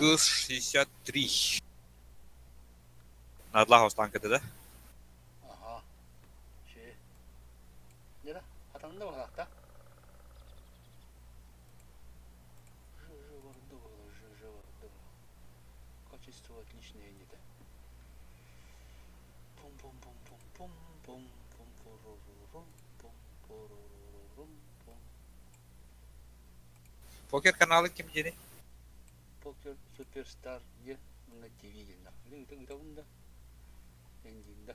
Кыыс 63. Надлаах останката да? Аха. Ши. Нера, хатанында баҕалаахта. Ж, барда было, ж, ж, барда было. Качество отличное где-то. Пум-пум-пум-пум-пум, пум-пум-пурурурум, пум-пурурурум, пум. Покер каналы ким диэни? Покер Суперстар диэн уонна ТВ диэн Ыытабын да, эндиин да.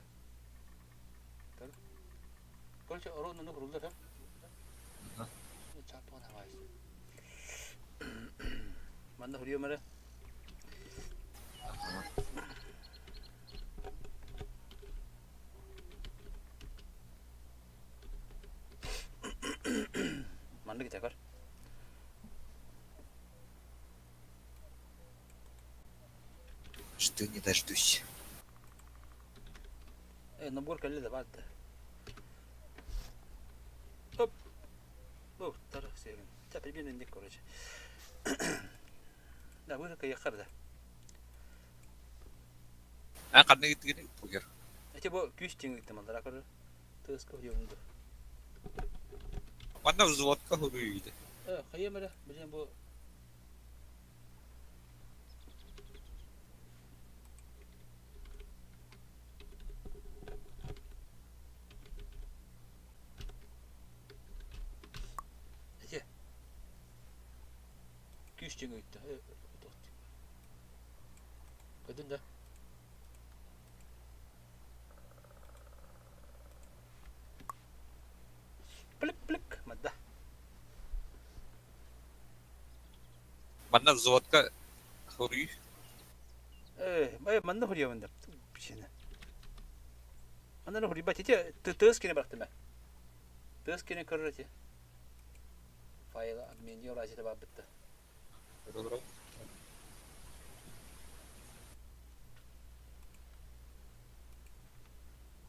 Короче, оруоннаны куруллар ха. Чаппан хавайсы. Манна хуруйум эрэ. Маннык итэ көр. Жду не дождусь. Набор кэллэ да баар да. Оп. Бу тарах сиэгин. Ча примерно инник короче. Да, вы кайяхар да. А ханнык ыттыгын покер? Эти бу күүс тиҥ ыттым аллара көрөр. Тыаска уйуҥду. Манна взводка хуруйда. Хайым эрэ, билин бу Эти күүс тиҥ ыйтта. Көдүн да. Плик-плик, мадда. Манна взводка хоруй. Э, манна хоруйабын да. Пичине. Манна хоруйбат ити тыас кини барахтыма. Тыас кини көрөр ити. Файл обмен разите бабытта.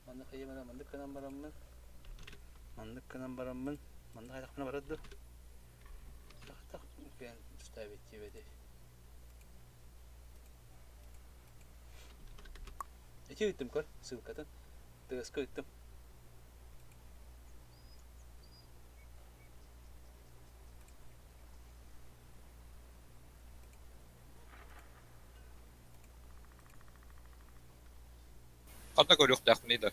Манна хайымана маннык гынан бараммын. Маннык гынан бараммын. Манна хайдахпына барар дуо? Тах пен ставить диэбэтэй. Ити ыыттым көр, ссылкатын. Тыаска ыыттым. Ханна көрүөхтээхпиний да?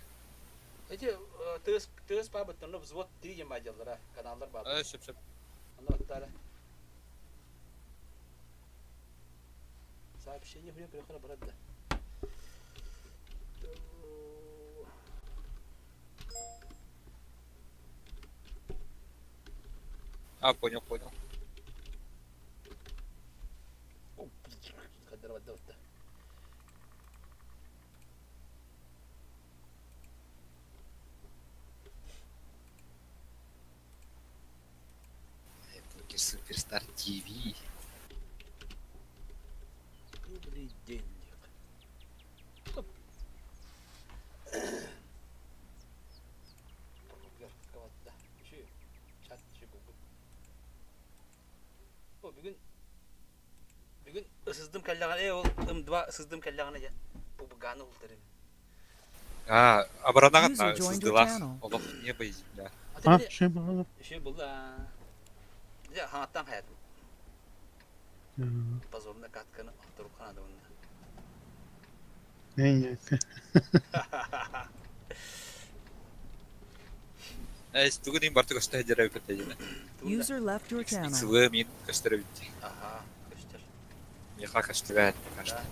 Эти тыас тыас баабыттан взвод три диэн баадьаллара, каналлар бааллар. Сөп сөп. Онно баттаара. Сообщение хуя көрөхөрө барар да. А, понял, понял. Покер Суперстар ТВ. Добрый день. Бүгүн бүгүн сыздым кэллэҕинэ ээ ол ым-два сыздым кэллэҕинэ дьэ пубганы ултарым. А, абаранаҕын User joined your сыздылаах channel. олох небо и земля. А Үчүгэй булла. Дьэ хаҥаттан хайатым. Позорная катканы охторукка наада уонна. Тугун иин барты көстө сылдьар эбит дьэ. User left your channel. XV мин көстөр эбит. Аха, көстөр. Миэхэ көстүбэт, кажется.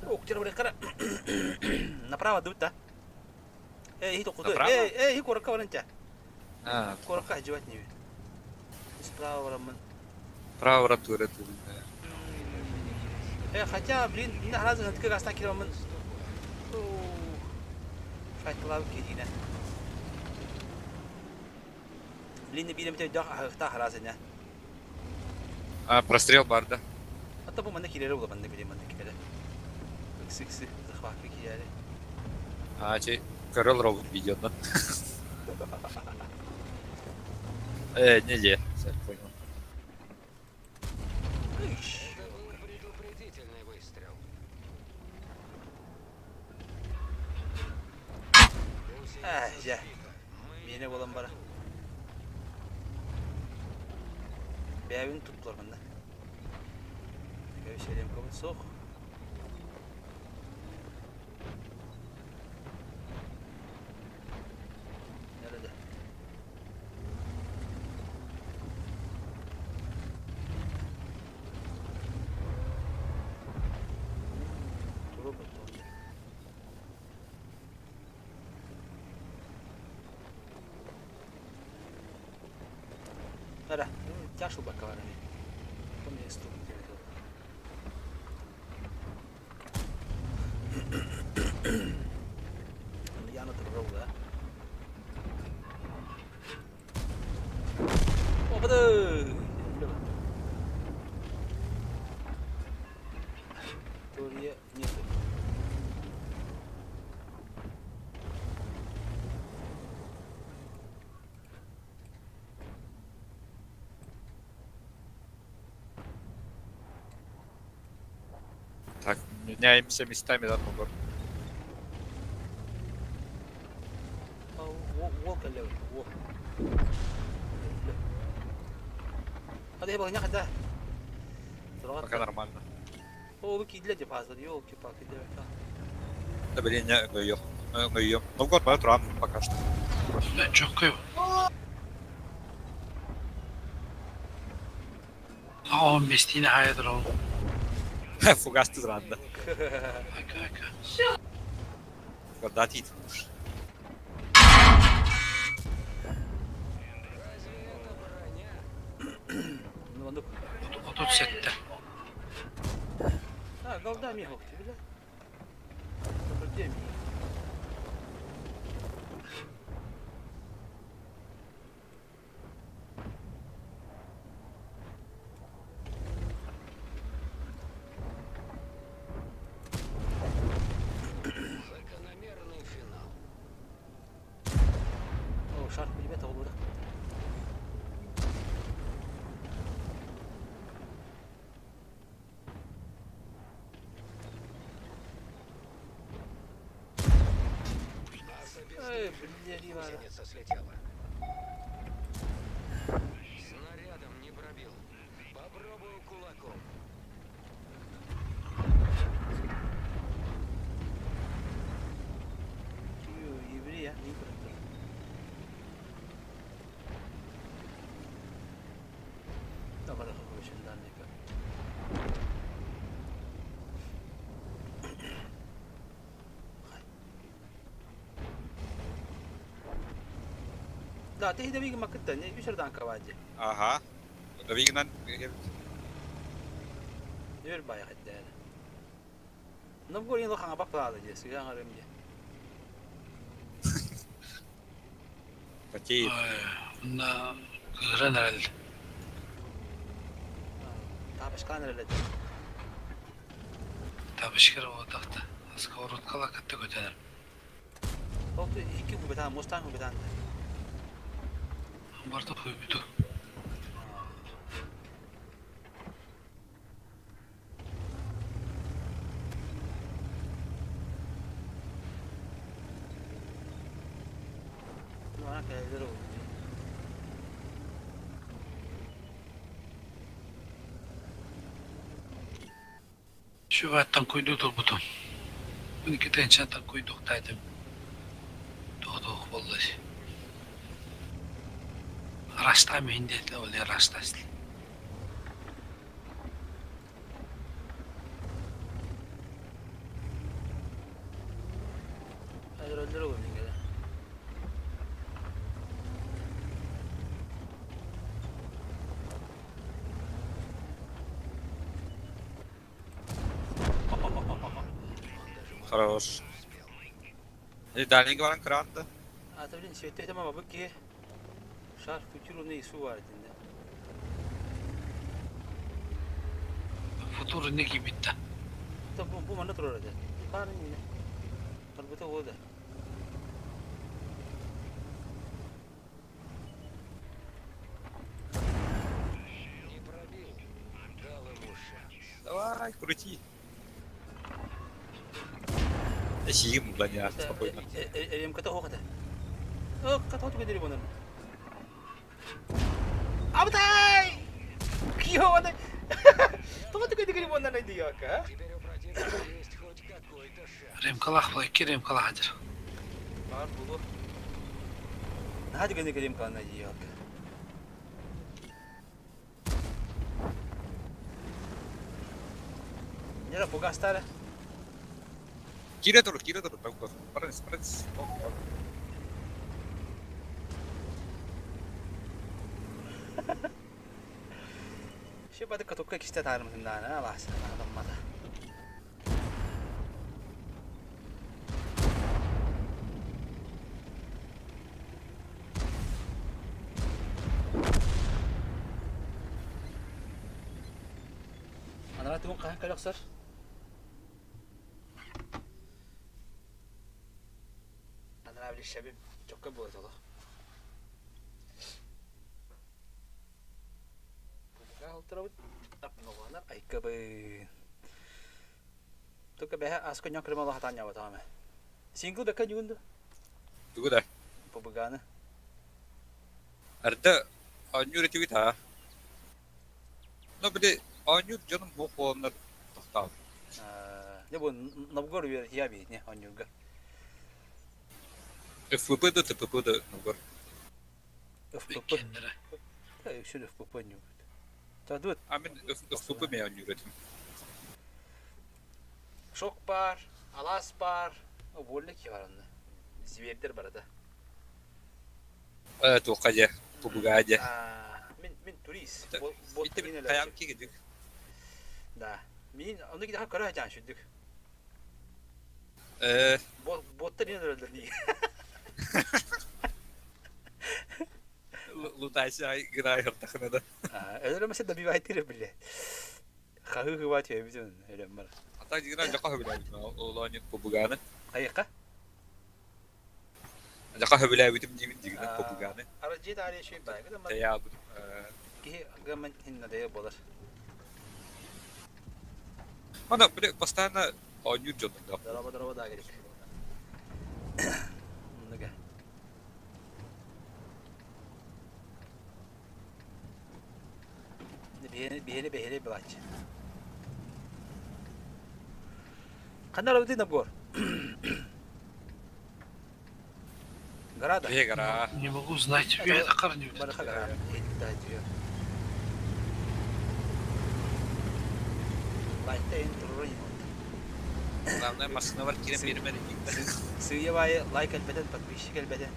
Уктер бырыккара. Направо дут да. Эй, токуду. Направо? Эй, эй, куоракка баран ча. А, Куоракка хаживать не. Справа бараммын. право тура тура. Хотя, блин, мин сразу хатка гастан кираммын. Файтлав кирина. Блин, биирем өйдөөх аһыахтаах араас ини. А, прострел бар да. Hatta бу манна киирэрэ була манна билим манна киирэрэ. Ыксы ыксы захватка киирээри. А, че, көрөл робот видеодан. Не, не, все, понял. Ээ, дьэ, миэнэ буолан баран. Бэйэбин туттулар манна. Кэбис суох. Nerede? Эрэ, тяж ылбакка баран Яна турар Опа! Турье нету. Так, меняемся местами, да, Могор? Уол кэллэ уол. Hadi bak ne kadar. Пока нормально. Ол киирдилэр дии пааза елки-палки диэбэккэ. Да блин, не ҥыйым. Ҥыйым. Новгород бара турам пока что. Чөккөй. Аҕам местиини хайа турабын. Фугас туранда. Айка, айка. Guardate. Оннук. 37. А, голда миһок бile. Где Закономерный финал. О, шар ребята, ол Эй, блядь, Гусеница слетела. Снарядом не пробил. Попробую кулаком. Еврея, не Да, ты да вига макытта, не үсәрдан кавади. Ага. Вигнан. Өр бай хәддәр. Новгород лохаңа баклады ди, сыган арым ди. Потеет. Мына кыыран эрэл. Табышкан эрэлэ. Табышкар буолтахта. Сковородкала кытта көтөнөр. Ол икки губетан, мостан губетан. Барда хуйбуту. Ну, ана кэлэр ол. Шүбаттан куйду турбутум. Bunu китенчантан куйдуктайдым. Тоодук болду. Растами индетле оле растасли. Өлөр ол мингеле. Хорош. И дальний говорим кранда. А, блин, светте тама бабыки. Шар футуру су бар динде. Футуру не кибитта. Та бу бу манна турар эди. Бары не. Барбыта ода. Не пробил. Дал ему шанс. Давай, крути. Сим, бля, спокойно. Эм ката хоката. Ыкка түгэнери буолан. Абытай! Киһи Тоҕо түгэнигири буолан дийока? Теперь у противника есть хоть какой-то шанс. Ремкалаах була, икки ремкалаах дьэр. Баар буолуо. Наһаа түгэнигири ремкалана дийока. Нера пугастара. Киирэ тур, киирэ тур. Барыс, барыс. Şu бады катукка кисте таарымытындаана алаас адаммата. Анара тугун хаһан кэлэ охсор? Анара билишебим чокка буолат олох. Бухгалтерабыт апноҕанар айкабын. Только бэһэ аска ньон кырымала хатаанньабатаҕым. Сингл бэкка ньугун ду? Тугу да? ПБГ-ны. Арда оонньуур этибит аа. Но били оонньуур дьонум суох буоланнар тохтообут. Не бу Новгород үөрэтиэ биитини оонньуурга. ФПП да ТПП да Новгород. ФПП. Иккиэннэрэ. Үксүн ФПП оонньуубут. Тадут. А мин ФПП мен оонньуур этим. Шок бар, алаас бар, уолла ки бар онно. Звердер барада. Э, туохха дьэ, ПБГ дьэ. Мин мин турист. Ити хайаан кигидик. Да. Мин ону кидаха көрө сылдьан сүрдүк. Э, Боттар мин өлөллөр дии. Лутайся гынай хыртахына да. Өлөрөмөсө добивайтыр биле. Хаһыы хыба түөбүтүн өлөм бар. А так дигина жака хөбүлээбитим ол оонньуу ПБГ-ны. Хайыкка? Жака хөбүлээбитим диибин дигина ПБГ-ны. Арajи таарыйа шүй баайгы да Тэйаабыт. киһи гаман хиннадая болар. Ана били постоянно оонньуур дьоннордоох. Дороба дороба да керек. Мыныга. Биһиэни биһиэни бэһиэлэй былааччы. Ханна арабытый набор? Гора да? Бэйэ гора. Не могу знать. Это қарни. Барыха гора. Лайкта эн турурун Главное массыына киирэн биэрмэр Сыыйа баайы лайк элбэтэн, подписчик элбэтэн.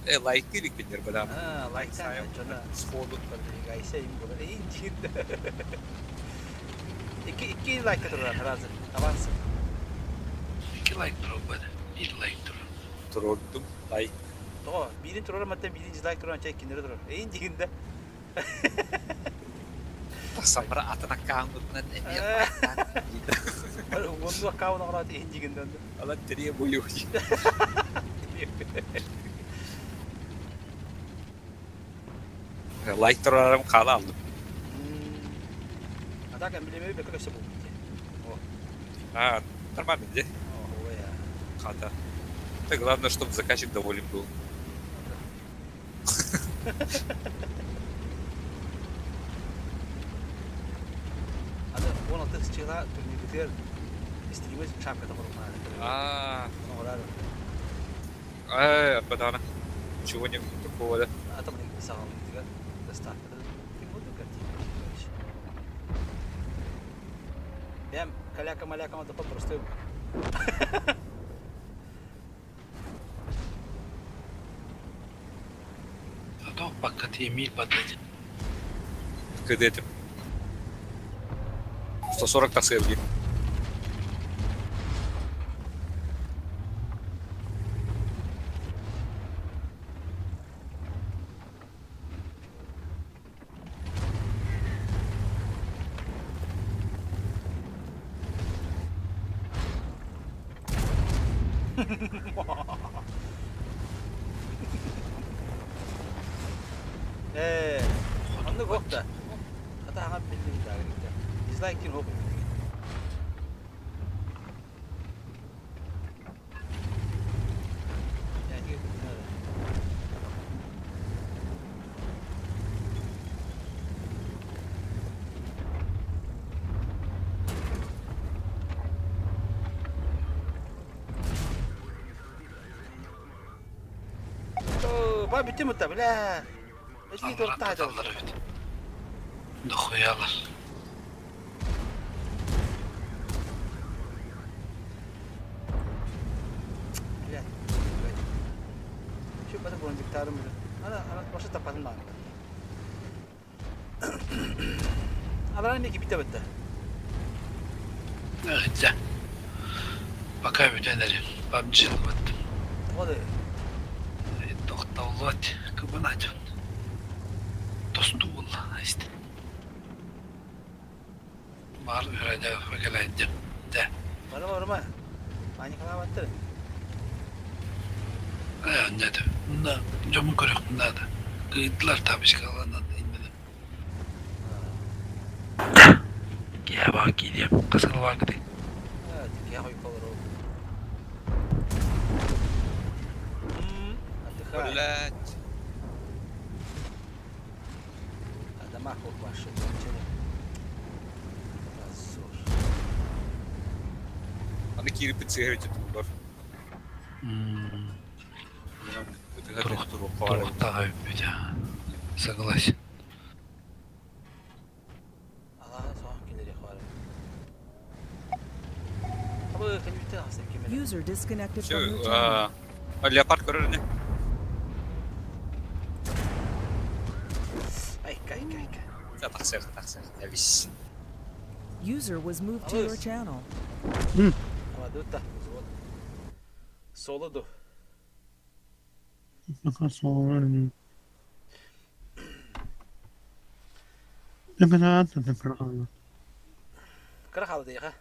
Э, лайктыы иликпиннэр бадам. А, лайктан дьоно Сходу. Продвигайся им было. Эй, Икки икки лайка турар разы. Аванс. Икки лайк турар Биир лайк турар. Туруордум. Лайк. Тоҕо, биирин турар маттан биирин дизлайк турар чай кинери турар. Эй, дигинде. Тахсаммара атын аккаунтунан эмиэ лайктаан. Уонну аккаунт оҕороот иһин дигинде. Алан терие буйу. Лайк турарым хаала алдым. А так эмблеме бэкэ көсө буолбут. А, нормально, где? Ой, Хата. Это главное, чтобы заказчик доволен был. Аны 16 чыла турниргытыгар стримы шапката борума. А, Оҥорор. э, бадана. Чего не такого, да? Атом саҕалыытыгар доставката буолду картина. Бэм каляка-маляка мата просто А то пока ты миль подать. Кыды этим. 140 тахсыа Э, оннук уох да. Хата хаҥа биллибит Дизлайк кин хоп. Ба бүттүм утта, бля. Эти Алларан туохтаа туталлар эбит. Дохуялар. Бля. Şu bana boncuklarım bile. Ana, ana, başa tapatım lan. Аларан не битэ битте. Дьэ. Пока бүтэн эрэр. PUBG ылбыттым. Тоҕо Тохтоллот кыбынаачын. Тостуу буолла истэ. Баар үөрэнэ кэлэйдим. Дэ. Барыма барыма. Паникалаабаттар. Ээ, онньото. Мында дьоммун көрүөхпүн наада. Кыйдылар таапочкаларынан иннинэ. Киһи баар киириэм. Хас кылабааргытый? Киһи хойукка олорор. Отдыхай. Блять. А домах вот ваши кончены. Позор. Аны киирбит сыһыарыччы туругар. Турук туруктаах эбиппит Согласен. Алаһа соҕон кинилиэх баар. Абы кэнниттэн ахсым кимэрэ. User disconnected Все, from your channel. леопард көрөр ини. Айка, айка, айка. Тахсыах, тахсыах. Эбис. User was moved to your Алыс. channel. Абадутта. Взвод. Соло ду. Кыра хаалды яха.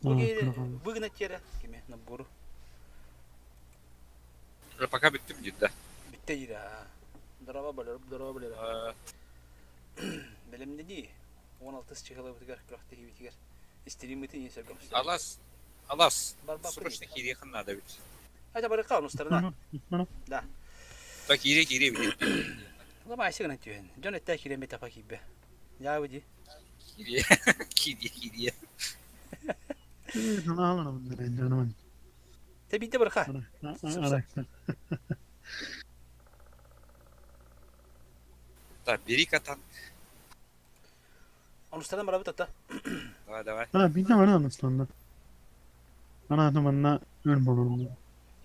Выгнать тиэрэ. Кими набору. Пока бүттүм диир да. Бүттэ диир Дороба болор, дороба болор. Бэлэмнэнии 16 чыһылабытыгар күрэхтэһиибитигэр стриммытын иин сөргөмсүтэ. Алас, алас. Барбаппын Срочно киириэхин наада эбит. Айта барыкка онустарына. Да. Так киириэ киириэ эбит. Лама айсыгынан түһэн. Дьон эттээх киирэммит тапа киирбэ. Дьаабы дии. Киириэ, киириэ, киириэ. Тэ биирдэ барыха. Так, бери катан. Онустарынан барабыт атта. Давай, давай.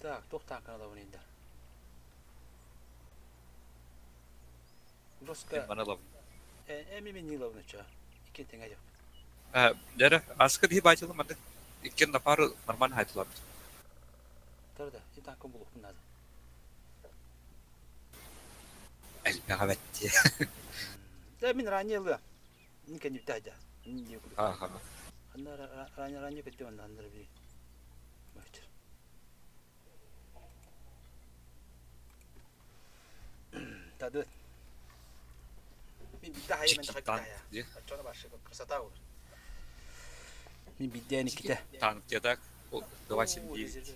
Так, туох тааканалабын инда. Роска Манылабын. эми мен Ниловна ча. Иккен тэҥэ дьап. Дәрі, аскы дии баачылым аны. Иккен на пару нормально хайтылабыт. Тар да, и таакын булуохпун наада. Элбэҕэ бэттиэ. Да мин ранее ылыа. Мин кэннибитэ айда. Мин диэ курдук. Аха. Ханна ранее ранее көттө манна ханнара били. Бачыр. Тады. Мин биирдэ хайа мен Чики да танк хайа. дии. Оччоно баршы красота olur. Мин биирдээн иккитэ. Танк где так? 279.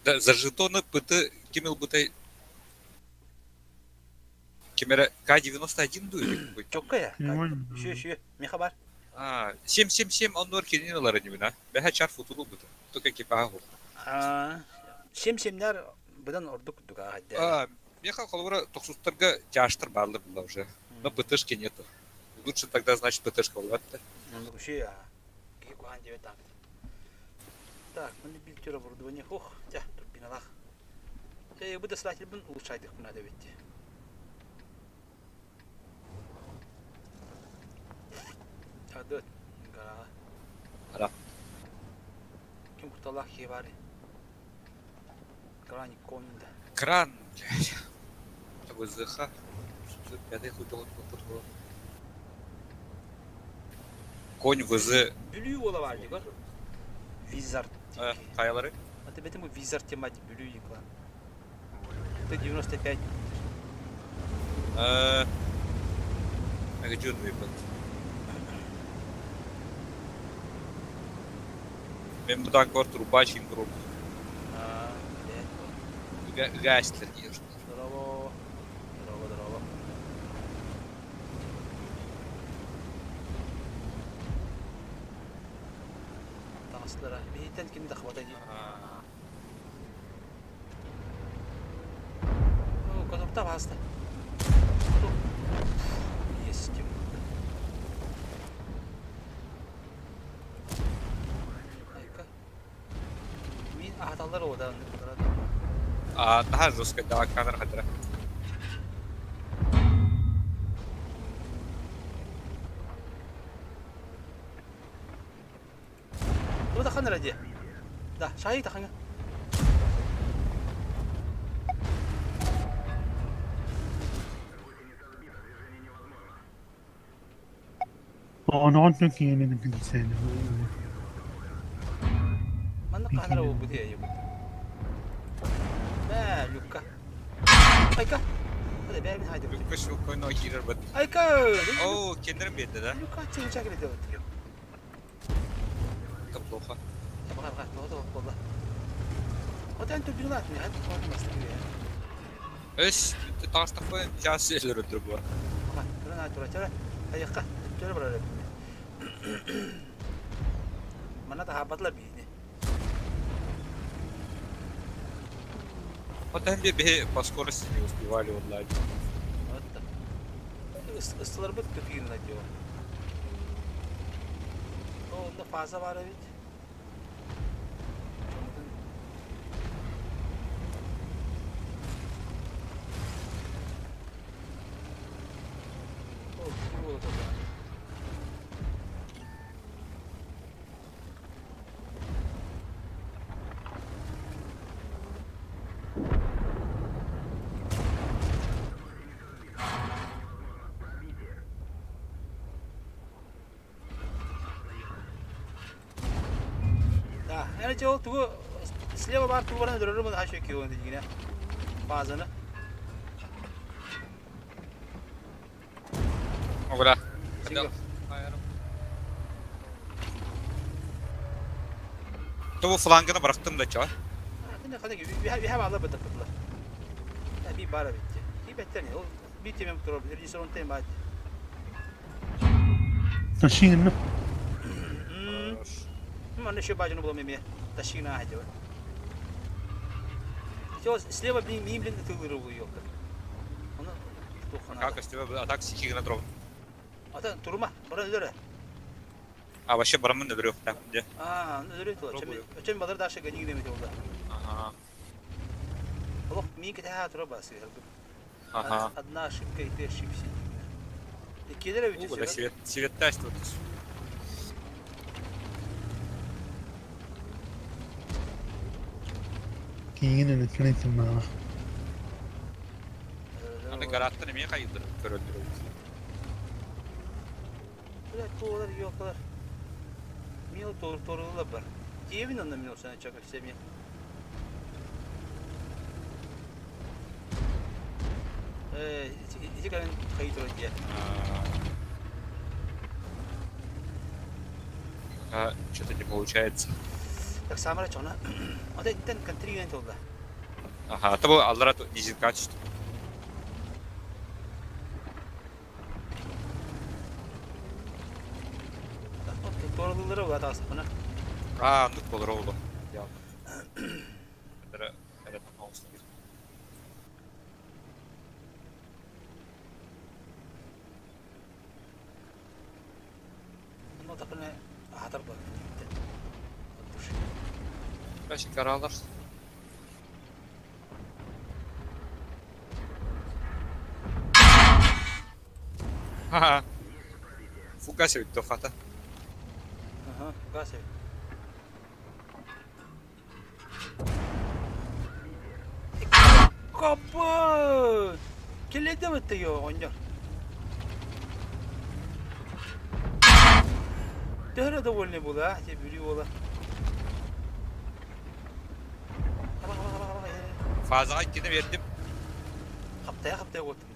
Да, за жетоны ПТ ким ылбытай ким эрэ К-91 дуу или какой-то. Чокка Шүө шүө. Меха бар. А, 777 оннуор кинини ылар инибин а. Бэһэ чар футулу быта. Только экипаһа суох. Шем-шемнер быдан ордук курдук аһайда. А, меха холобура тохсуттарга тяжтар бааллар была уже. Но ПТшки нету. Лучше тогда, значит, ПТшка болбат да. Оннук үчүгэй Киһи куһаҕан диэбэт таҥкыта. Так, маны билтер оборудование. Ох, тя, турбиналаах. Э, бу да слательбын улучшайдык надо ведь. Тады, гара. Ара. Ким куталаах киһи баар. Краник конда. Кран, блядь. ВЗХ. Пятый хуй Конь ВЗ. Бүлүү уола баар дии Визард. Хайалары? А ты бэтим Визард темать Бүлүү клан. Т-95. Мегажун выпад. Мен бұдан көр трубач игрок. А, блядь. Гастер диир. Здорово. Здорово, здорово. Таҕыстылара. Биһиттэн ким да хабата дии. Котурта бааста. Есть. Айка. Мин аһаталлар ода. А, наһаа жестко да камера хатыра. Тугу тахан эрэ дии? Да, шайы тахаҥа. Оҕоноҕун киһини билсээн Манна хаһан эрэ буолбут иэйэбит. Бээ, Люкка. Айка. Hadi бээ, мин хайдыбыт. Люкка шукка киирэр бат. Айка! Оо, кеннерин биэрдэ да? Люкка чыгыча кэлэ диэбит. Это плохо. Баҕар, баҕар, тоҕо тоҕо буолла. Отон түрдүн аатын, хат тоҕо Өс, таҕыстахпын час өлөрөттөр буо. Баҕар, туран аат тура, чара, айыққа, чара барар эбит. Манна таһаарбатылар биһини. Отон би биһи по скорости не успевали онлайн. Ыстыларбыт көтүүнүн дио. Онно фаза бар эбит. Ол Да, эн ол тугу слева бар тугу баран өлөрөрүм хашы кион дигине. Базаны. Огра. Тобу флангını bıraktım da çağ. Биһэ баала бытыппытла. Би бара битти. Ки беттен ол би темем тура режиссер он тем бат. Ташиҥ Манна еще бажаны була меме. Ташина хадева. Все, слева блин, мим блин тылыры был ёлка. Оны тухана. Как тебе атак сихигна дров. Ата турма, бара өлөрө. А вообще барамын өлөрү так де. А, өлөрө тула. Чем балар дашы гани деме болду. Ага. Олох мин кете ха тура басы. Ага. Одна ошибка и ты ошибся. Кедер Бля, свет, свет вот. Киин электроника маах. Аны гараттан эме кайдыр көрөндүр. Бля, туолар ёлкалар. Мил тор торула бар. Диевин онна мил сана чакак семья. Ити кален хайытыр дия. А, что-то не получается. Так самара чона. Ата иттен контриген толда. Ага, это был аллара низин качество. Торулары була тасыпына. А, ну болор oldu. Ya. Evet, olsun. Ну тапына хатар бар. Баши каралар. Ха-ха. Фугасив тохата. Ага, фугасив. Капа! Келеде бітті оғоньор. Төһөрө довольный була, а, те бүри була. Аба, аба, аба, аба, Фазаға иккини бердим. Хаптая, хаптая коттум.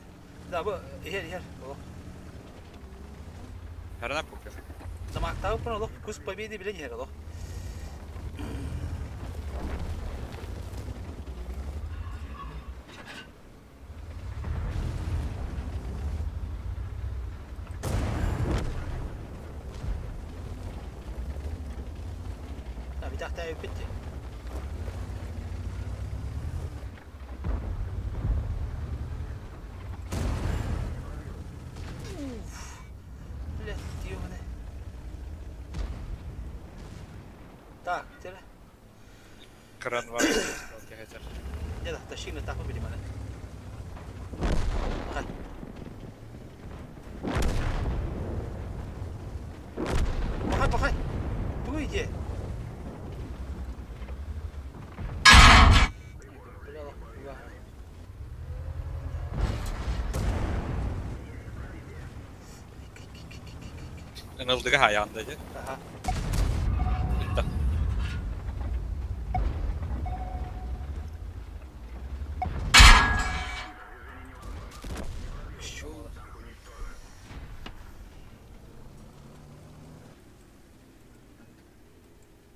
Да, бу, иһэр, иһэр, олох. Харана покер. Замактагы пын олох, вкус победы билен иһэр олох. Итэхтээбиппит дии. Уф, блядь, ёбаный. Так, тере. Кран var. Дьэ, тащи тахы билиманы. Пахай. Пахай, пахай. Тугуй дии? Ынылдыга хаянда дьэ. Аха. Ытта.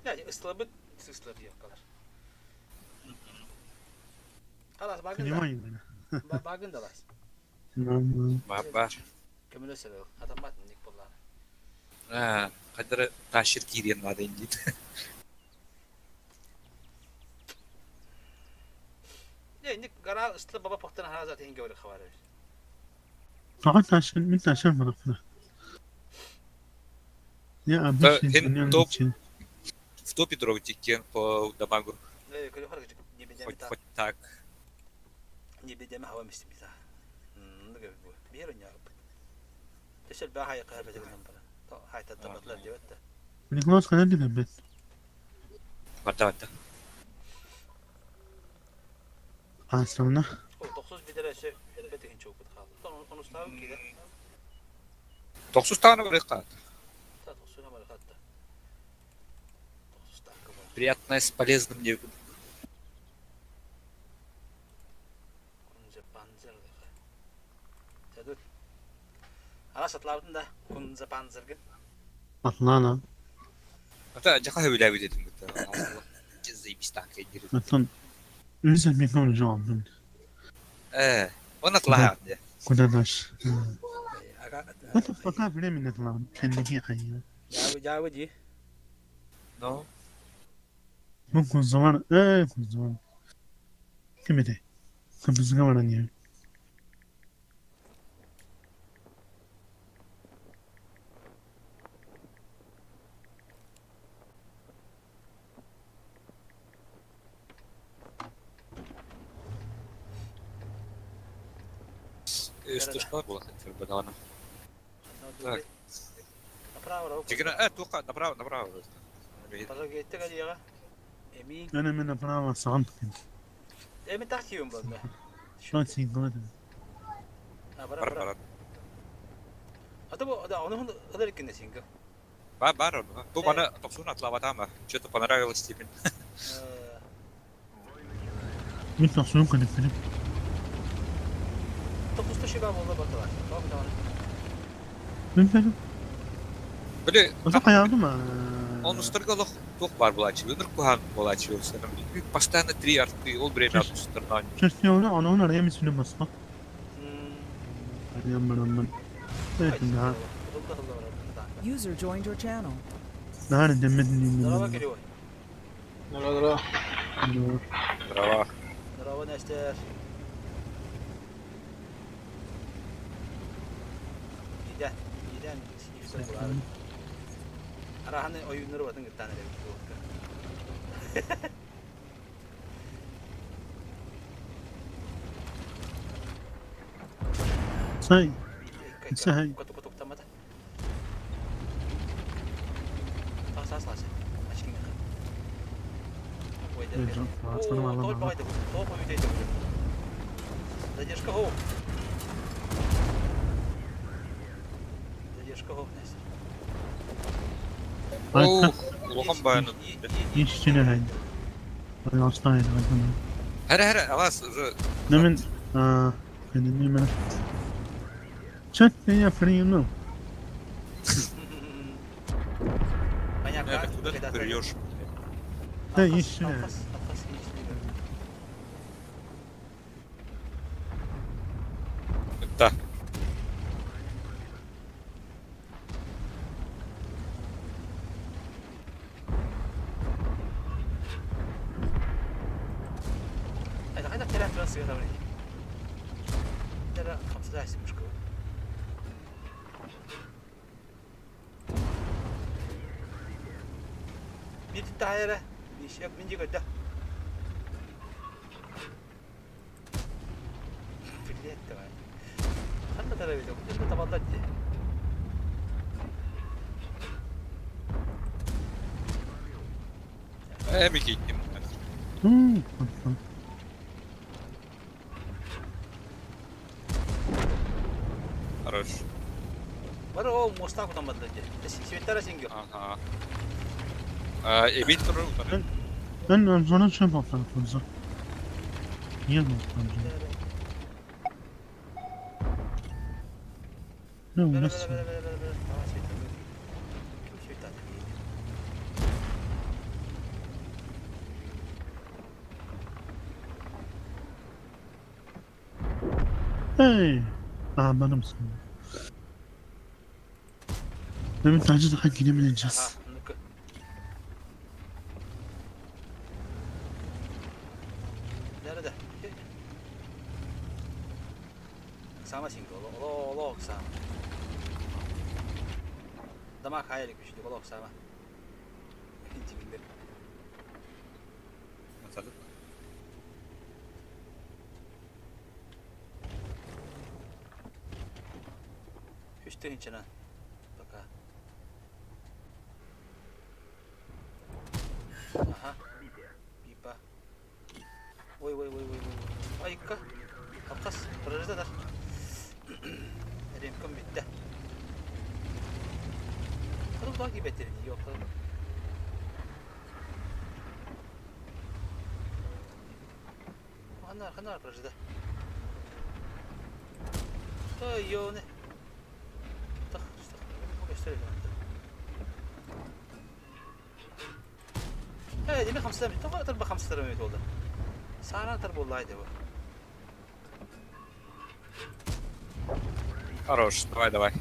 Yani ıslabı ıslabı yakkalar. Halas bagın da. Понимаю, бля. Bagın da las. Нормально. Бар. Көмөлө сөрөг. Атамат ник боллар. Аа, кадары ташыр киирен надо дейт. Не, ник гара ысла баба похтан хазат хинге бер хабар. فقط عشان انت عشان مرقنا يا أبشر Эн топ в топе дровтикен по дамагу. Не, көрө харгы не бедеме Хоть та. хоть так. Не бедеме хава мистимита. Нуга бу. Бир ня. Төсөл баа хай кар бедеме бара. Хай татабатлар дебетте. Николас خلينا نثبت Барда барда. عسلنا О, 90 бидересе бетеген чок бит калды. Оны ставып киде. Токсуз таганы бар кат. Та 90 бар хатта. 90 такы бар. Приятное с полезным не Кунзе панзер дыха. Тәдүт. Ара сатлабытын да кунзе панзерген. أطلعنا Ата жака хөбүләбит этим бит. Заебись так кайдыр. أطلع لسه بيكون جوع Э, он атлаа. كنا ناش Ага. ما تفكر في من نطلع كان هي حقيقة Жабы жабы ди. Ну, ممكن زمان ايه كنت زمان كم ده كنت زمان يعني Истошка была хотя бы да. Так. Направо руку. Тигра, тука направо, направо. Пожалуйста, галера. Эми. أنا من أفرام صعبت Эми так юм болду. شلون سيقول А бара Бар бара. бар. А то да, он он кине синга. Бар бар. Бу бана токсун атлабатама. Что-то понравилось тебе. مثل سلوك الفيلم Токусту шиба болду баталар. Бак да. من فيلم Били, وتقع يا ما он устаргалах тух бар булачы. Өнөр кухан булачы. Постоянно три арты, ол время устарнан. شفتي أنا هنا ريم سلم مصطفى ريم من من إيه User joined your channel. نهار دمتني Здорово, من Кирилл. Здорово, здорово. Здорово. Здорово, Нестер. Иден, иден, синифтер булар. Араханы оюннары батын гыттан эле бит. صحيح Сахай. Токтамата. Тас тас. Ачкин. Задержка гоу. Задержка гоу, Нестер. Оу, улахан баяны. يشتري هاي العصاية Хара хара, алас уже نمن آه خليني من شت يا فرينو Понятно. Это куда ты прешь? Да, еще. Да. Сыанабын Дара хамсатаайсы мушкабын. Биир таайара, биир мин дии көрдө. Блядь, давай. Ханна тарабит, бу табаллар дии. Эми кииттим. Хорош. Бары ол мостаах утаммадылар дии. Светтара сингил. Ага. Эбит турар утары. Ben sonra şey yapalım fazla. Niye yapalım? Ne nasıl? Hey! Anladım seni. Mehmet bence daha giremeyeceğiz. Сама сингл, олох сама. Дома хайрик еще, олох сама. Үс тыһыынчанан пока. Аха. Пипа. Ой, ой, ой, ой, ой. Айка. Алқас, прожитадар. Ремком бүттэ. Кырыл баа кибеттер дии, Ханар, ханар прожида. Ой, ёне. Тах, тах, Э, деме хамсыздар, тоға тырба хамсыздар өмет болды. Саран тыр болды айды бұл. Хорош, давай, давай.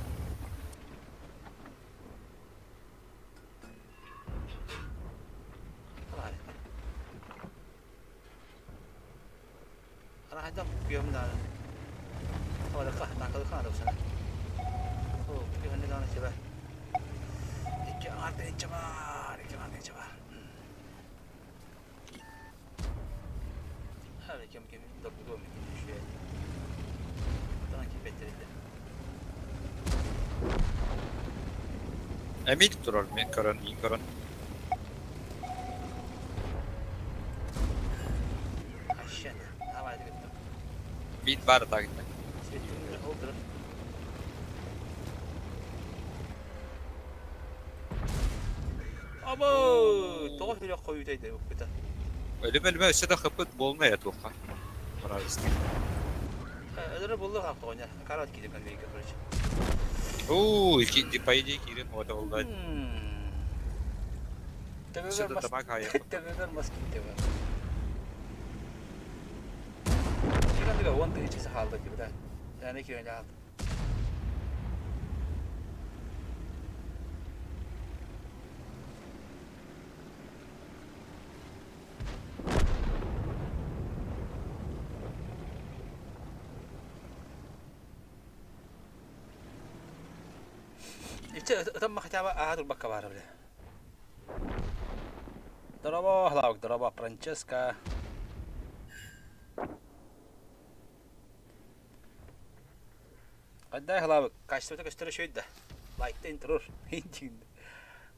Эмит турар мен көрөн, мин көрөн. Бит бар тагында. Або, тоҕо сүрэх хойутайды укпута. Өлүм-өлүмэ өссө да хыппыт буолма я туохха. Пожалуйста. Өлөрө булду хаптоҕуня. Карат киирэн конвейка, короче. Уу, ики по идее киирэн ота болла. Өссө Төбөбөр да мас табак хайа. төбөбөр мас киирдэ бар. Кирандыга он тысяча хаалда дип да. Яны кирен хаалды. Иче ытамма хотя бы аһа турбакка баара биле. Дорообо, Хлавк, дорообо, Франческа. Хайда Хлавк, качествота көстөрө шөйдө да. Лайктен турur.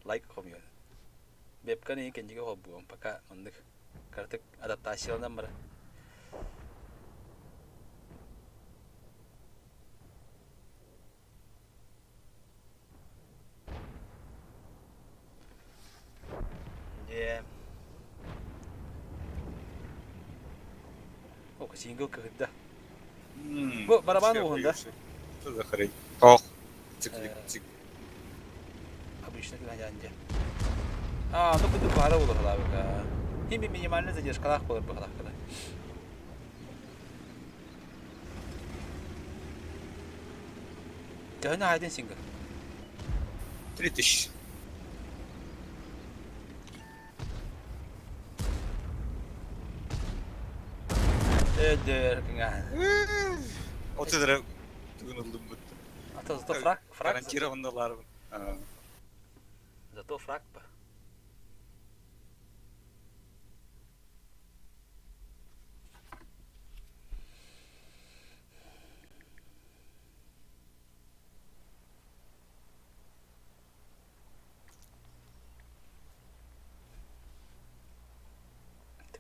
Лайк хомьон. Вебканы кенжиге хоббуом пока оннук картык адаптацияланан бара. Дьэ. О, сингл кыһыйда. Бу барабан уһун да? Что за хрень? Ох. Цик, цик. Обычно гражданде. А, ну куду бара болор халабыка. Хими минимальный задержкалаах болор бу халахкада. Төһөнө хайдын сингл? 3000. Өдөргүҥэ. Оту эрэ тугун ыллыммыт. А то зато фраг, фраг. Гарантированно ылаарбын. Зато фраг ба.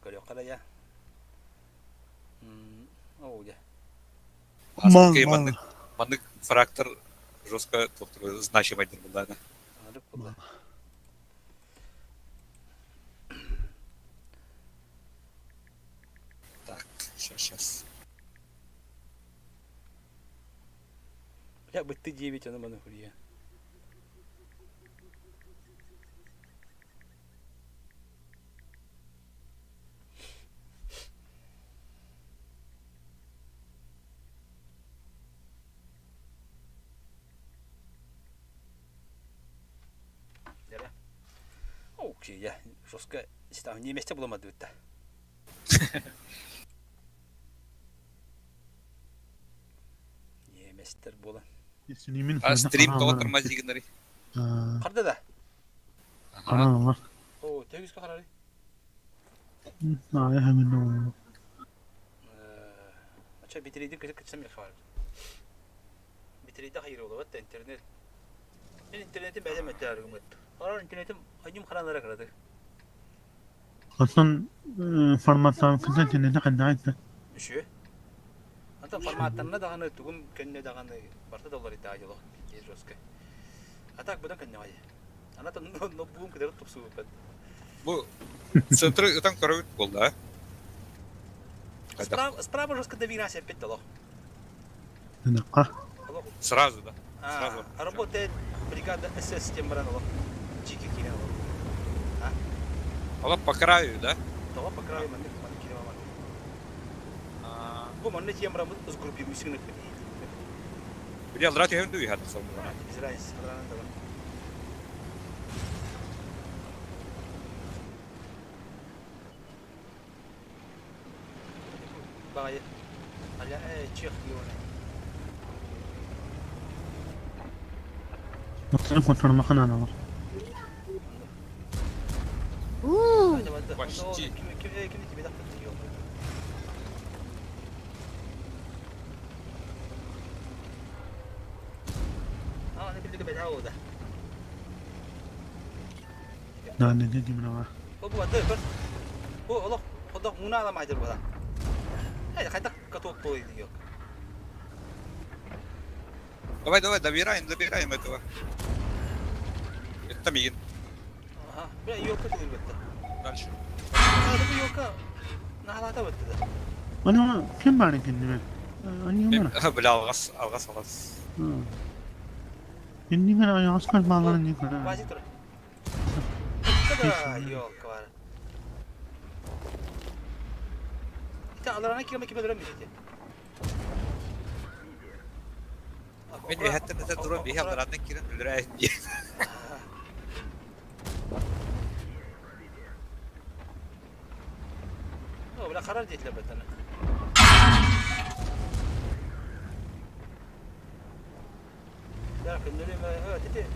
Көрүөххэ да я. Оо дьэ. Мал, мал. Маннык маннык фрактор жестко значимайдыр буллаана. Маннык булла. Так, сейчас, сейчас. Бля, бытты диэбит ону маны хуруйа. Дьэ, окей, я жестко там не месте буламадыбыт да. Немецтер буолан. А стрим тоҕо тормозигнары? Харда да? Ага. О, тегүскө харары. Ача битрейдин кыты кытсам яхар. Битрейде хайыр олабат да интернет. Мен интернетим бәдем өттәргүм өттү. Арар интернетим айым харанара карады. Оттон форматтан кытта кинини ханна Үшү. Антон форматтарына даҕаны тугум көннө даҕаны барыта да уларыйда дьоло биир жестко. А так быдан көннөҕөй. Анатон ноутбугум кытары тупсубуппат. Бу центры ытан көрөбүт буолла. Справа, справа жестко доверяйся опять дало. Сразу, да? Сразу. Работает бригада СС тем баран олох. Чики киирэн олох. Ола по краю, да? Того по краю маннык маннык киирэн маннык. Бу манна тиийэн бараммыт сгруппируйсуҥ Били аллара түһэн дуу иһат сорбуна. Без разницы, алларанан да бар. Баҕайы. Аля, э, чех дионе. Хотормахананалар. Почти. Ким тебе Бу олох ходох муна аламайдыр була. Хайдах каток буолуй Давай, давай, добираем, добираем этого. Это мигин. Ага, бля, елка тылбытта. Дальше. А, бу елка наhalата бытты да. Аны ким бар экен неме? Аны бар. Бля, алгас, алгас, алгас. Инни мен аяғасқар балаларын не көрә. Базик тур. Да, елка бар. Ите аларана кирме киме дөрөм бите. Мен үһәттен этэ туран биһи алларааннан киирэн өлөрө О, бля, харар дейтилер беттен. Я көннөрү мэ тете.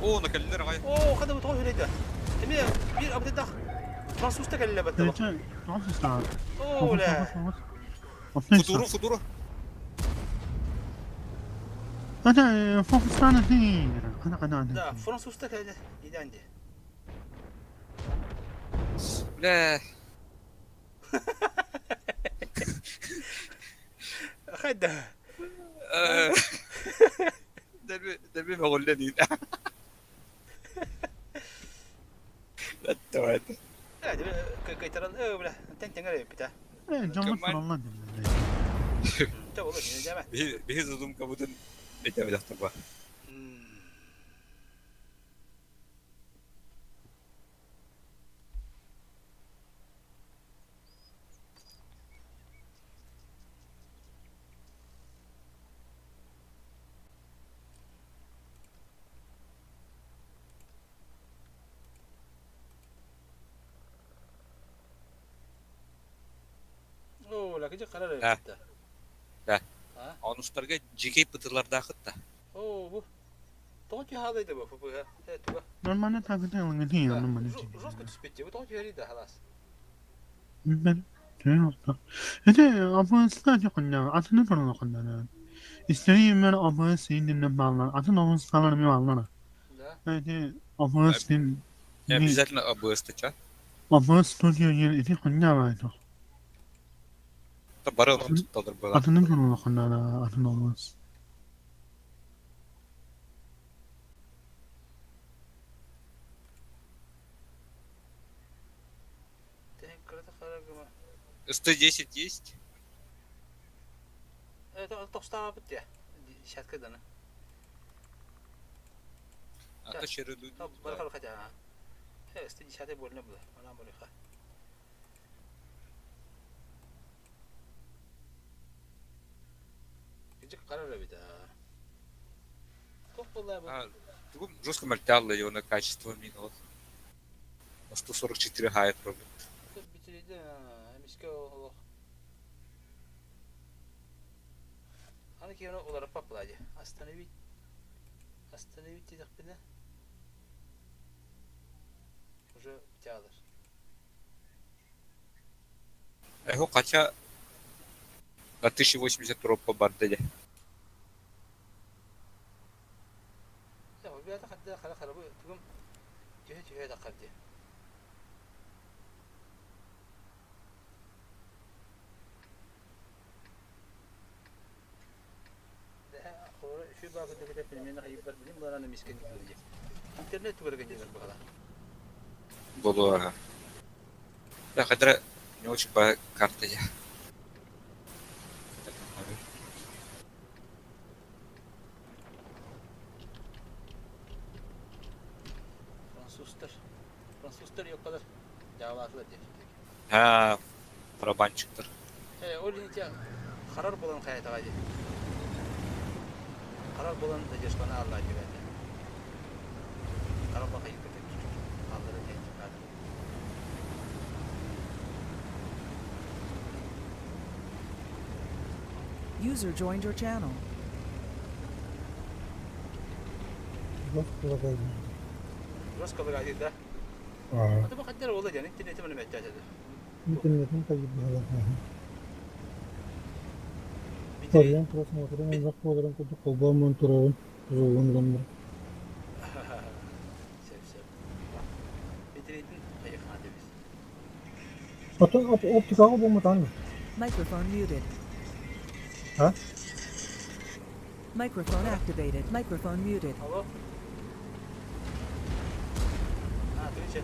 Оо, накаллар аҕай. Оо, хада бу тоҕо хүлейді. Эме бир абдедах французта кэллэ бетте. Оо, бля. Футуру, футуру. Ата фокустана ана ана ана. Да, французта кэллэ иданди. Бля. Хайда. Дәби, дәби мөгөлләнин. Давай. Да, кайтаран, э, бля, тен теңер бит. Э, жаман фаралла дим. Та болор, не жама. Биһи биһи задумка бутын эте билахтар ба. О, Кыдьык харар Да. эбит да. Да. А? Онустарга дьикэй пытылардаахыт да. Оо, бу. Тоҕо түһаалайда бу ФПГ? Э, туга? Нормально так это не нормально. Жестко түспэт бу тоҕо түһэрий да халас. Ben Это абонесler yakında, atını sorun yakında. İstediğim ben abonesinin dinle bağlar. Atın abonesler mi bağlar? Да. Evet, abonesin. Не обязательно АБС ча. Абонес студио ен ити хоння var. Та бары онон тутталар была. Atını sorun yakında, atın abones. СТ-10 есть? Это тохстаабыт я. Десятка дана. А то череду. Бархал хотя. 110 больно было. Она болиха. Кыдьык харар эбит аа. Туох буолла бу? Тугум жестко мальталла его на качество минуло. На 144 хай пробит. Бүтүрүйдэ эмискэ олох. Аны киһини уларыппат буолаа дии. Остановить. Остановить диэтэхпинэ уже бүтэ Эхо хотя на 1080 дроппа барды дии. Ребята хадда хара хара бу тугум түһэ түһэ таххар дии. Интернет тугар гэннер баҕала. Буолуо аха. Да, хотя не очень по карта я. Французтар. Французтар йоккалар дьаалаатылар диэн. Ha, барабанщиктар. Э, ол инте харар буолан хайатаҕа дии. Харар буолан задержканы алла диэбэтэ. Харар баха йыкката аллара диэн User joined your channel. Жестко да? Аа. Ата бу хаддара буолла диэн интернети маны мөттөөтөдө. Интернетин хайбыһала. Парьян просмотрен узак боларын курдук колбоомон турабын. Узулун гомбур. Сөп сөп. Битритин хайыхаа дебис. Атын оптикага болматан. Microphone muted. А? Microphone activated. Microphone muted. Алло. А, ты че?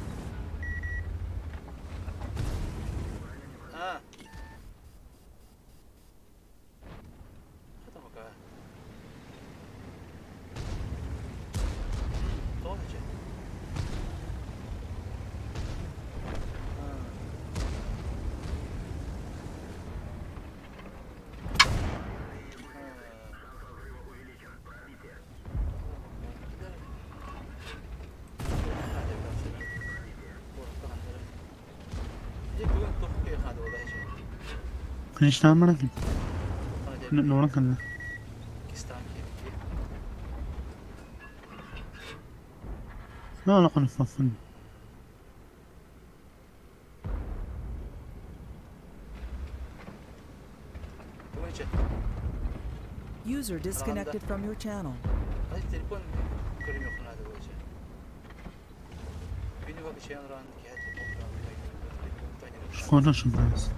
А. Хата мака. Тоҕо че? Krishna mana ki. Nona kanna. لا لا قنفن. User disconnected from your channel. Шкода шыбайс.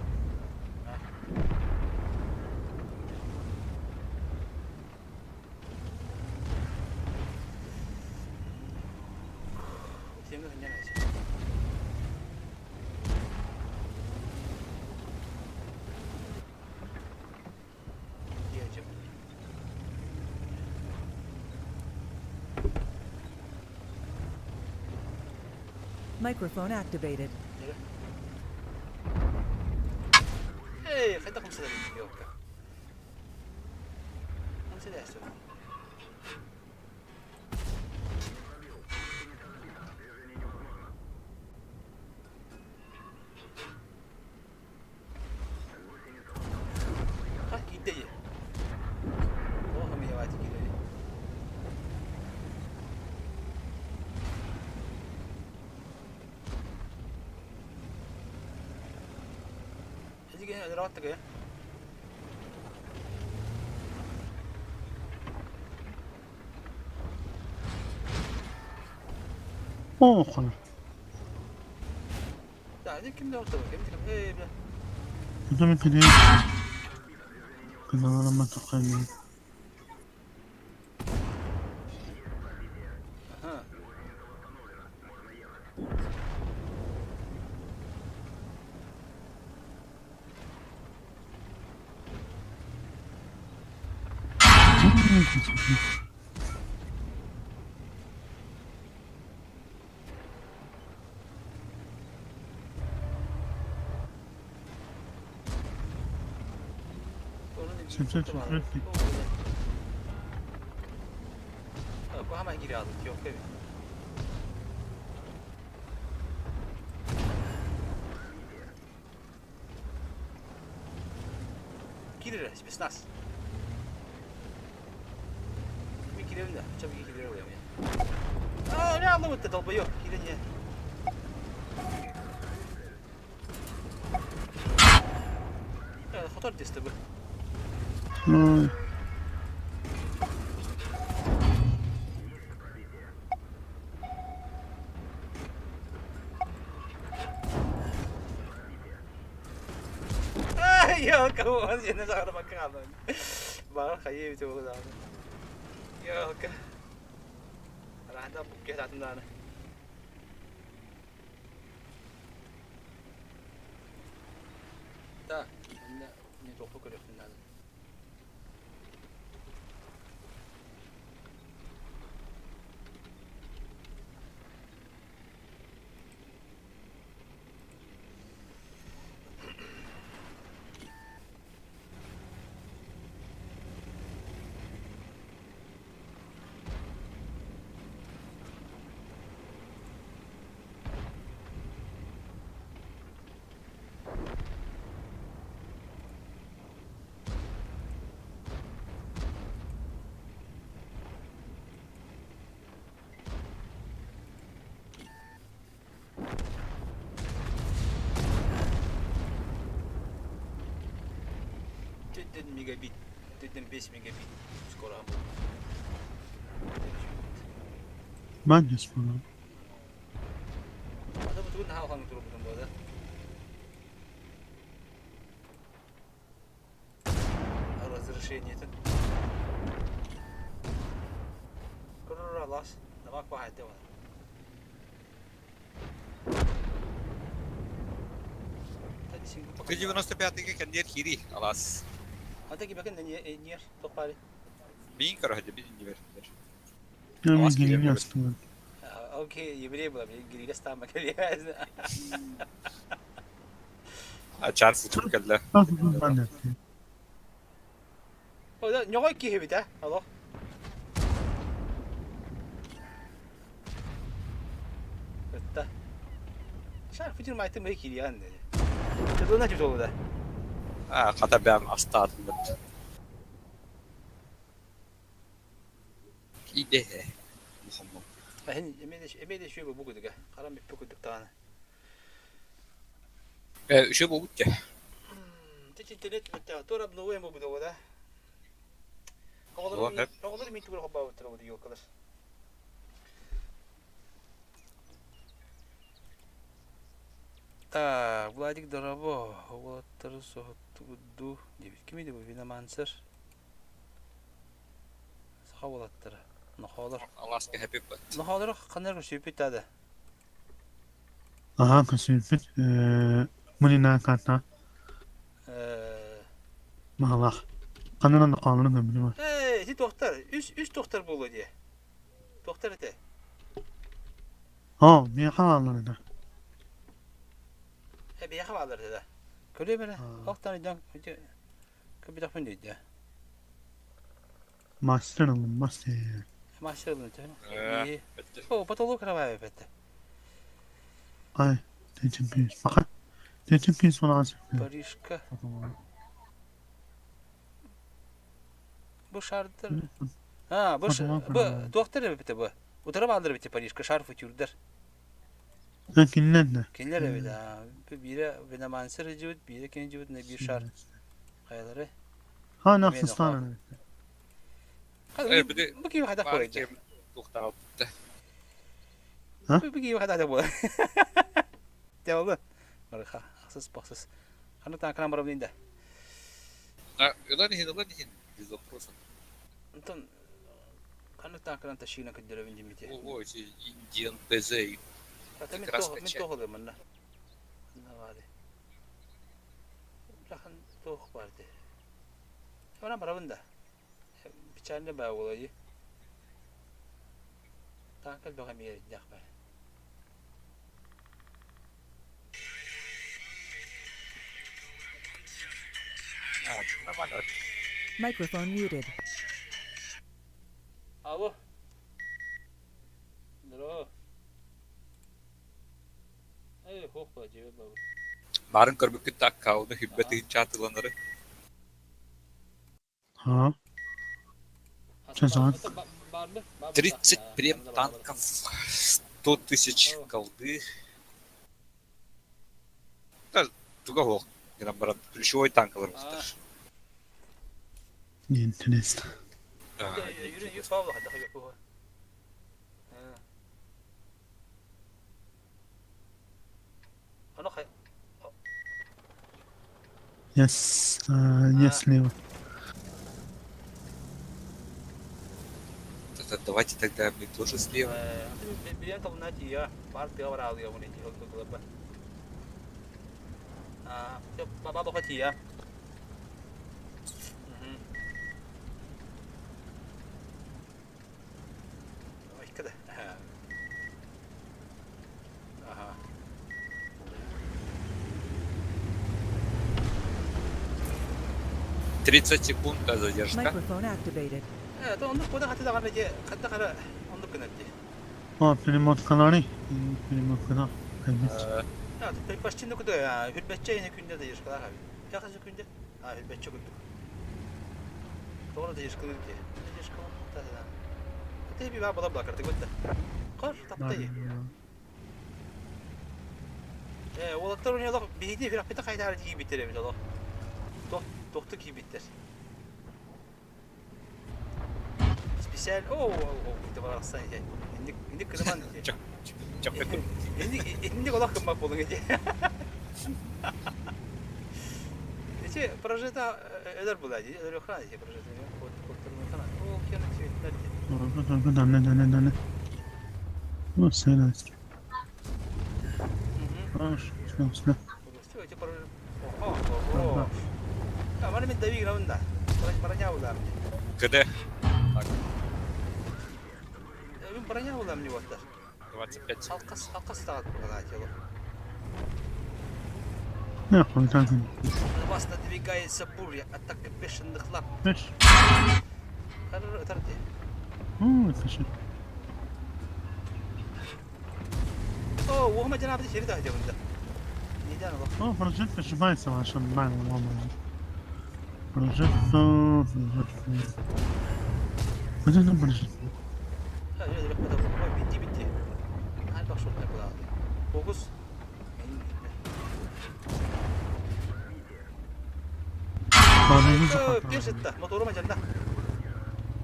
Microphone activated. Hey, хайдах умсалар ёлка. Умсалар. Ити өлөрөҕөттөкөйө. Оохоно. Да, ити ким да ортого, ким ким э бля. Это мен кеде. Кызаларыма тоххайбын. Ага. Сөп сөп сөп сөп. Киирэрэ спецназ. Мин киирэбин да, ча биги киирэр буйам А, реально вот долбоёб, киирэн Хотор десте бу. Ой. Елка, я не знаю, макану. Баар хайыы эбитэ буолуо даҕаны. Елка. Раһда букке атын даҕаны. Так, иннэ не тохпу көрүөхпүн наада. Түттэн мегабит, түттэн 5 мегабит скоро Маднес буолан. Ата бутугун наһаа улаханнык турбутум буолла. Разрешениетин. Куруралас, намак баһайда бар. Т-95-га кэнниэр киирии, алаас. Ата кибэкин нер тохпари. Биин көрөһө бин иннибэр. Я Алаас мен киирэн гелини көрөт. астыбын. Окей, еврей была, гириле стама кэлиэ. Ачаар сытып кэллэ. Маднес. Ньоҕой киһи эбит ээ, олох. Ытта. Шар футир майтын бэйи кириэҕин диэри. Тылына тутулуда. Аа, хата бэм астаатыллыбыт. Идэһэ. Мухаммад. Эһин эмиэ де бу кудуга. Харам бүппү кудук даҕаны. Э, үчү буолбут дьэ. Ти интернет битте. Туора обновуем бу да. О, хэп. Оҕолор мин тугур хоббаабыттар бу елкалар. Так, Владик дорообо, уолаттары соһуттугут диэбит. Кимий бу Виномансер? Саха уолаттара. Нохоолор. Алааска хэппи бат. Нохоолор ханна көрсүппүт таада. Аха көсүппүт. Мунина карта маһалаах. Ханынан да хааларын көмүлү бар. Ээ, ити туохтар, үс үс туохтар буолуо дии. Туохтар этэ? Оо, миэхэ бааллар этэ. Э, биһиэхэ бааллар этэ да. Көрүөм эрэ, охтон өйдөөн көрбөтөхпүн диэйдэ. Мастер ылым, мастер. Мастер ылын төһө? О, потолок кровавый эбэтэ. Ай, тетим пис. Баха. Тетим пис буолаҕын сөп. Парижка. Бу шардар. А, бу бу туохтар эбитэ бу? Утары бааллар эбитэ Парижка шар футюрдар. Ha кинилэр да. Кинилэр эбит аа. Биирэ Виномансер илдьибит, биирэ кини илдьибит, биир шар. Хайалары? Ха Эмиэ нахсыстаан эбит. Э, били Бу киһи хайдах баар буолай кэм туохтаабыт. А? Бу киһи хайдах буолай? Дьэ ол Барыха, ахсыс бахсыс. Ханнык таанканан барабын да? А, ылан иһин, ылан иһин. Без вопросов. Онтон ханнык таанканан тащина көрдөрөбүн димити. Ого, эти Индиан ПЗ. Ата Как раз мен качать. тоох ылыам манна. Манна баары. Улахан туох баар дии. Баран барабын да. Печально баа буолайы. Таанка элбэх эмиэ эрдээх баар. А, нормально. Microphone muted. Алло. Здорово. Эй, хуох була дьиэбэр бабы. Баарын көрбүккүт да аккаунту хүббэ тыһыынча атыыланары. Ha. Часан. 30 прем танков, 100 тысяч голды. Да, туга суох гынан баран ключевой танкалар бустар. Интересно. А, Yes, я слева. тогда Давайте тогда мы тоже слева. Тридцать секунд до задержка. Microphone activated. А, перемоткалары. Перемоткалар. Кайбит. Уолаттар уонна биһиги үрэхпитин хайдах киирбиттэр эбит олох. Тохту киирбиттэр. Специаль оо оо барахсан инник инник кырман инник инник олох кыммак болуң эти. Эти прожита өлөр була ди, өлөр охрана ди прожита. О, кена цветнер ди. Ну, все, да. Хорошо, все, все. Эти прожита. Ого, ого. Маны мен дави граунда. Броня була мне. КД. Мен броня була мне вот. 25 секунд. Алкас алкас тагат була тело. Я хуй так. На вас надвигается буря, атака бешеных лап. Знаешь? Хорошо, Ну, это же. О, وهم جناب دي شريطة هجمنا. نيدان الله. О, прожектор сжимается ваша мама. Прожектор, прожектор. Вот это прожектор. Битти битти. Hadi bak şurada yapalım. Fokus. Bazen zakvat. Пешетта, моторума жанда.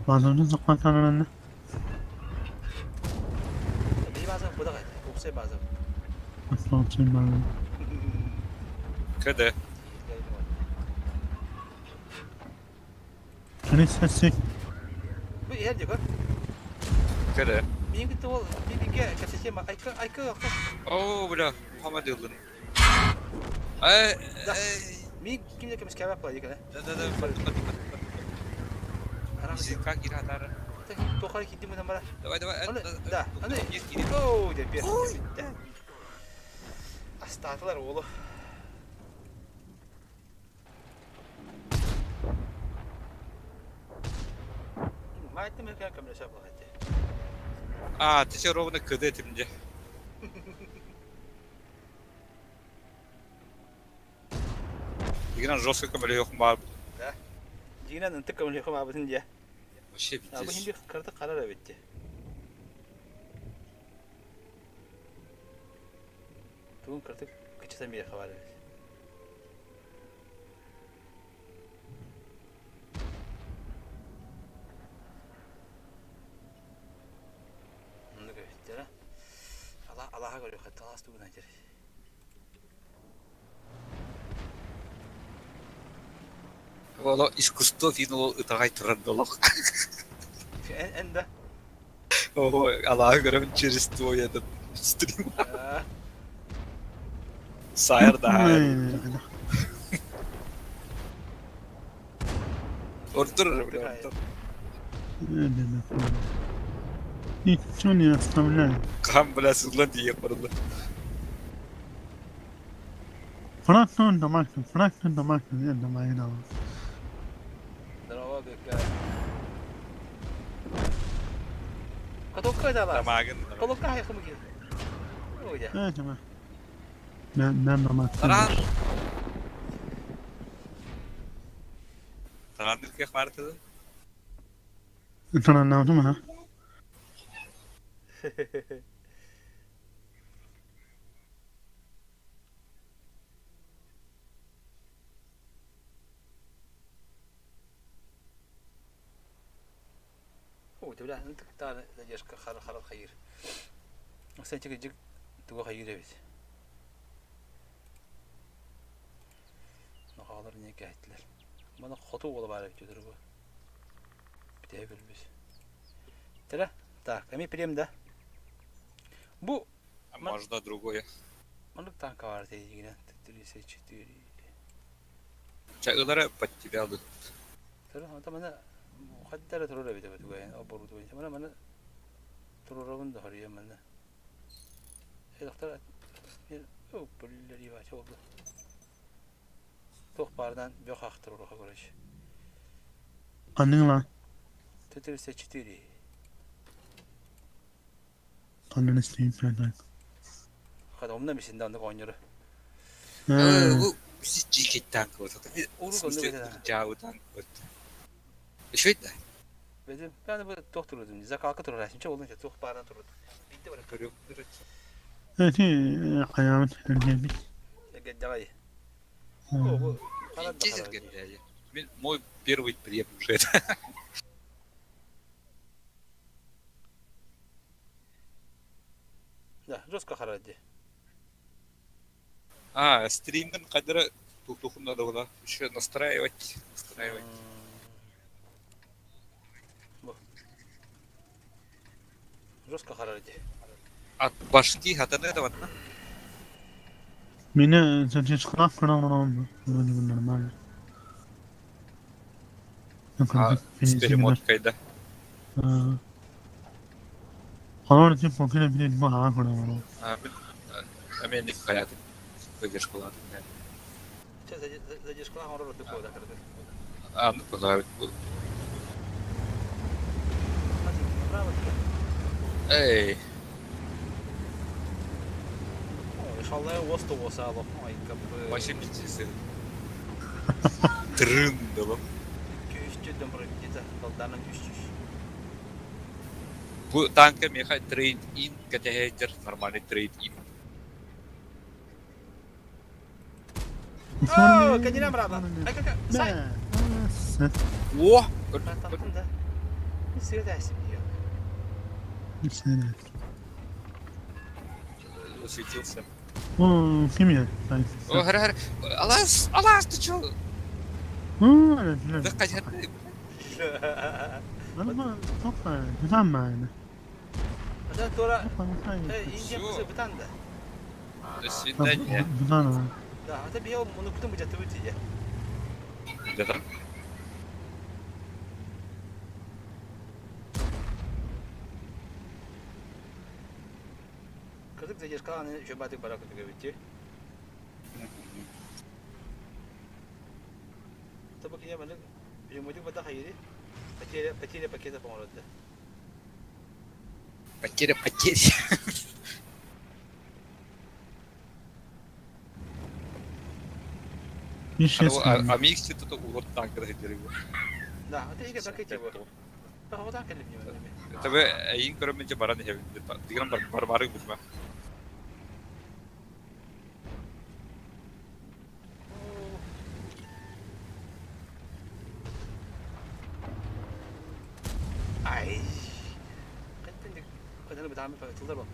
Bazen zakvat anne. Bir bazen bu da kaydı. Fokus'a bazen. Aslan ben. КД. 36 Bu yer diyor. КД. Benim gitti ol. Bir bilgi kepsesi ayka ayka О, бля, Мухаммад Илдын. Эй, эй, Min kimde kemis kebap var yıkana. да, да, да, под, под, под, под. Как Иратара. Тохар кидим намара. Давай, давай, Аны, да, аны. Оу, деп бер. Астатылар оğlu. Майтым эркен көмөлөсө булат. А, ты все ровно КД ты мне. Игран жестко көмөлөйөхүн бар. Жигинен ынтык көмөлөйөхүн абытын дия. Вообще Бу пиздец. хинди кырды карар эбитти. Тугун кырдык кыччатан биэриэххэ баар эбит. Оннук эбиттэрэ. Ала алаһа көрүөххэ талаас тугунан дьэр. Оло искусство финал ытаҕай турар долох. Эн, эн да? Ого, алааһы көрөбүн через твой этот стрим. Сайар да. Ордур, ордур. Ничего не оставляй. Хаһан бля сыллан тиийиэх барылла. Фракцион домашний, фракцион домашний, нет, давай, давай. Здорово, бека. Катокка да бар. Тамагын. Колокка хайхым ки. Ой, Э, давай. Мен, мен домашний. Таран. Таран кэх баартыды. Тараннаабытым аха. Ой, бля, ну так задержка хара хара хайыр. Кстати, дик туга хайыр эбит. Нохалар не кәһитлер. Мана хоту ола бар эбит өтөр бу. Битэ көрбүс. Тара, так, эми прем да. Бу А можно другое. Маннык танка бар тейигинен 34. Ча ылара под тебя лыт. Тура, ата мана хаттара турар эбит эбит угаен оборудование. Мана мана турарабын да харыйа мана. Э, доктор, о, блядь, ебать, oldu. Туох баарынан бөх ахтыр уруха короче. Ханныгын Т-34. Ханнын истиин фрэнтайк. Хата умна мисин да оннук оонньууру. Бу жикет танк вот. Урук оннук этэ. Жау танк вот. Еще это? Бедим, ben бу туох турудум. Закалка турар. Синче болдун туох баарынан турут. Битте бар. Көрүк. Эти хаябыт эргийбит. Давай. О, бу ханат да Десять харар. говорят. Мой первый прем уже это. Да, жестко харар ди. А, стримген кадра тухтухун надо было еще настраивать, настраивать. Бу. Жестко харар ди. От башки хатаны это вот. Меня задержкалаах көрөн вроде бы нормально. А, с перемоткой, да. Холор тип покида билет бу хаҕа көрөн А, мен хаятым. Задержкалаах. Че задержкалаах оҥорор ордук буолла кырдык. А, ну, понравилось. Направо Эй, Шаллай уос туоса олох айкап. вообще пиздец. Трын, да. Күүстүдөн пробитита талдаанан үстүс. Бу танка меха трейд-ин, категория нормальный трейд-ин. О, кадина брата. Ай как сай. О! Таттым да. Сыда себе. Засветился. О, химия. О, хара, хара. Алас, Алас, ты чё? Да, хотя Это тура Индия бутан да. До свидания. Да, это бьел, ну потом будет выйти. Да там. Кырдык задержкалааны үчүгэй бара көтүгөбүттү. Табы кине маны перемотик бата хайыри. Потеря, потеря пакета поморот да. Потеря, потеря. А микс это урод танка дерево. Да, это иге пакет его. Вот так или не. Тебе эйин көрөмүнче баран иһэбин. Дигран бар бары бутма. Бытаамы тыллар буолбут.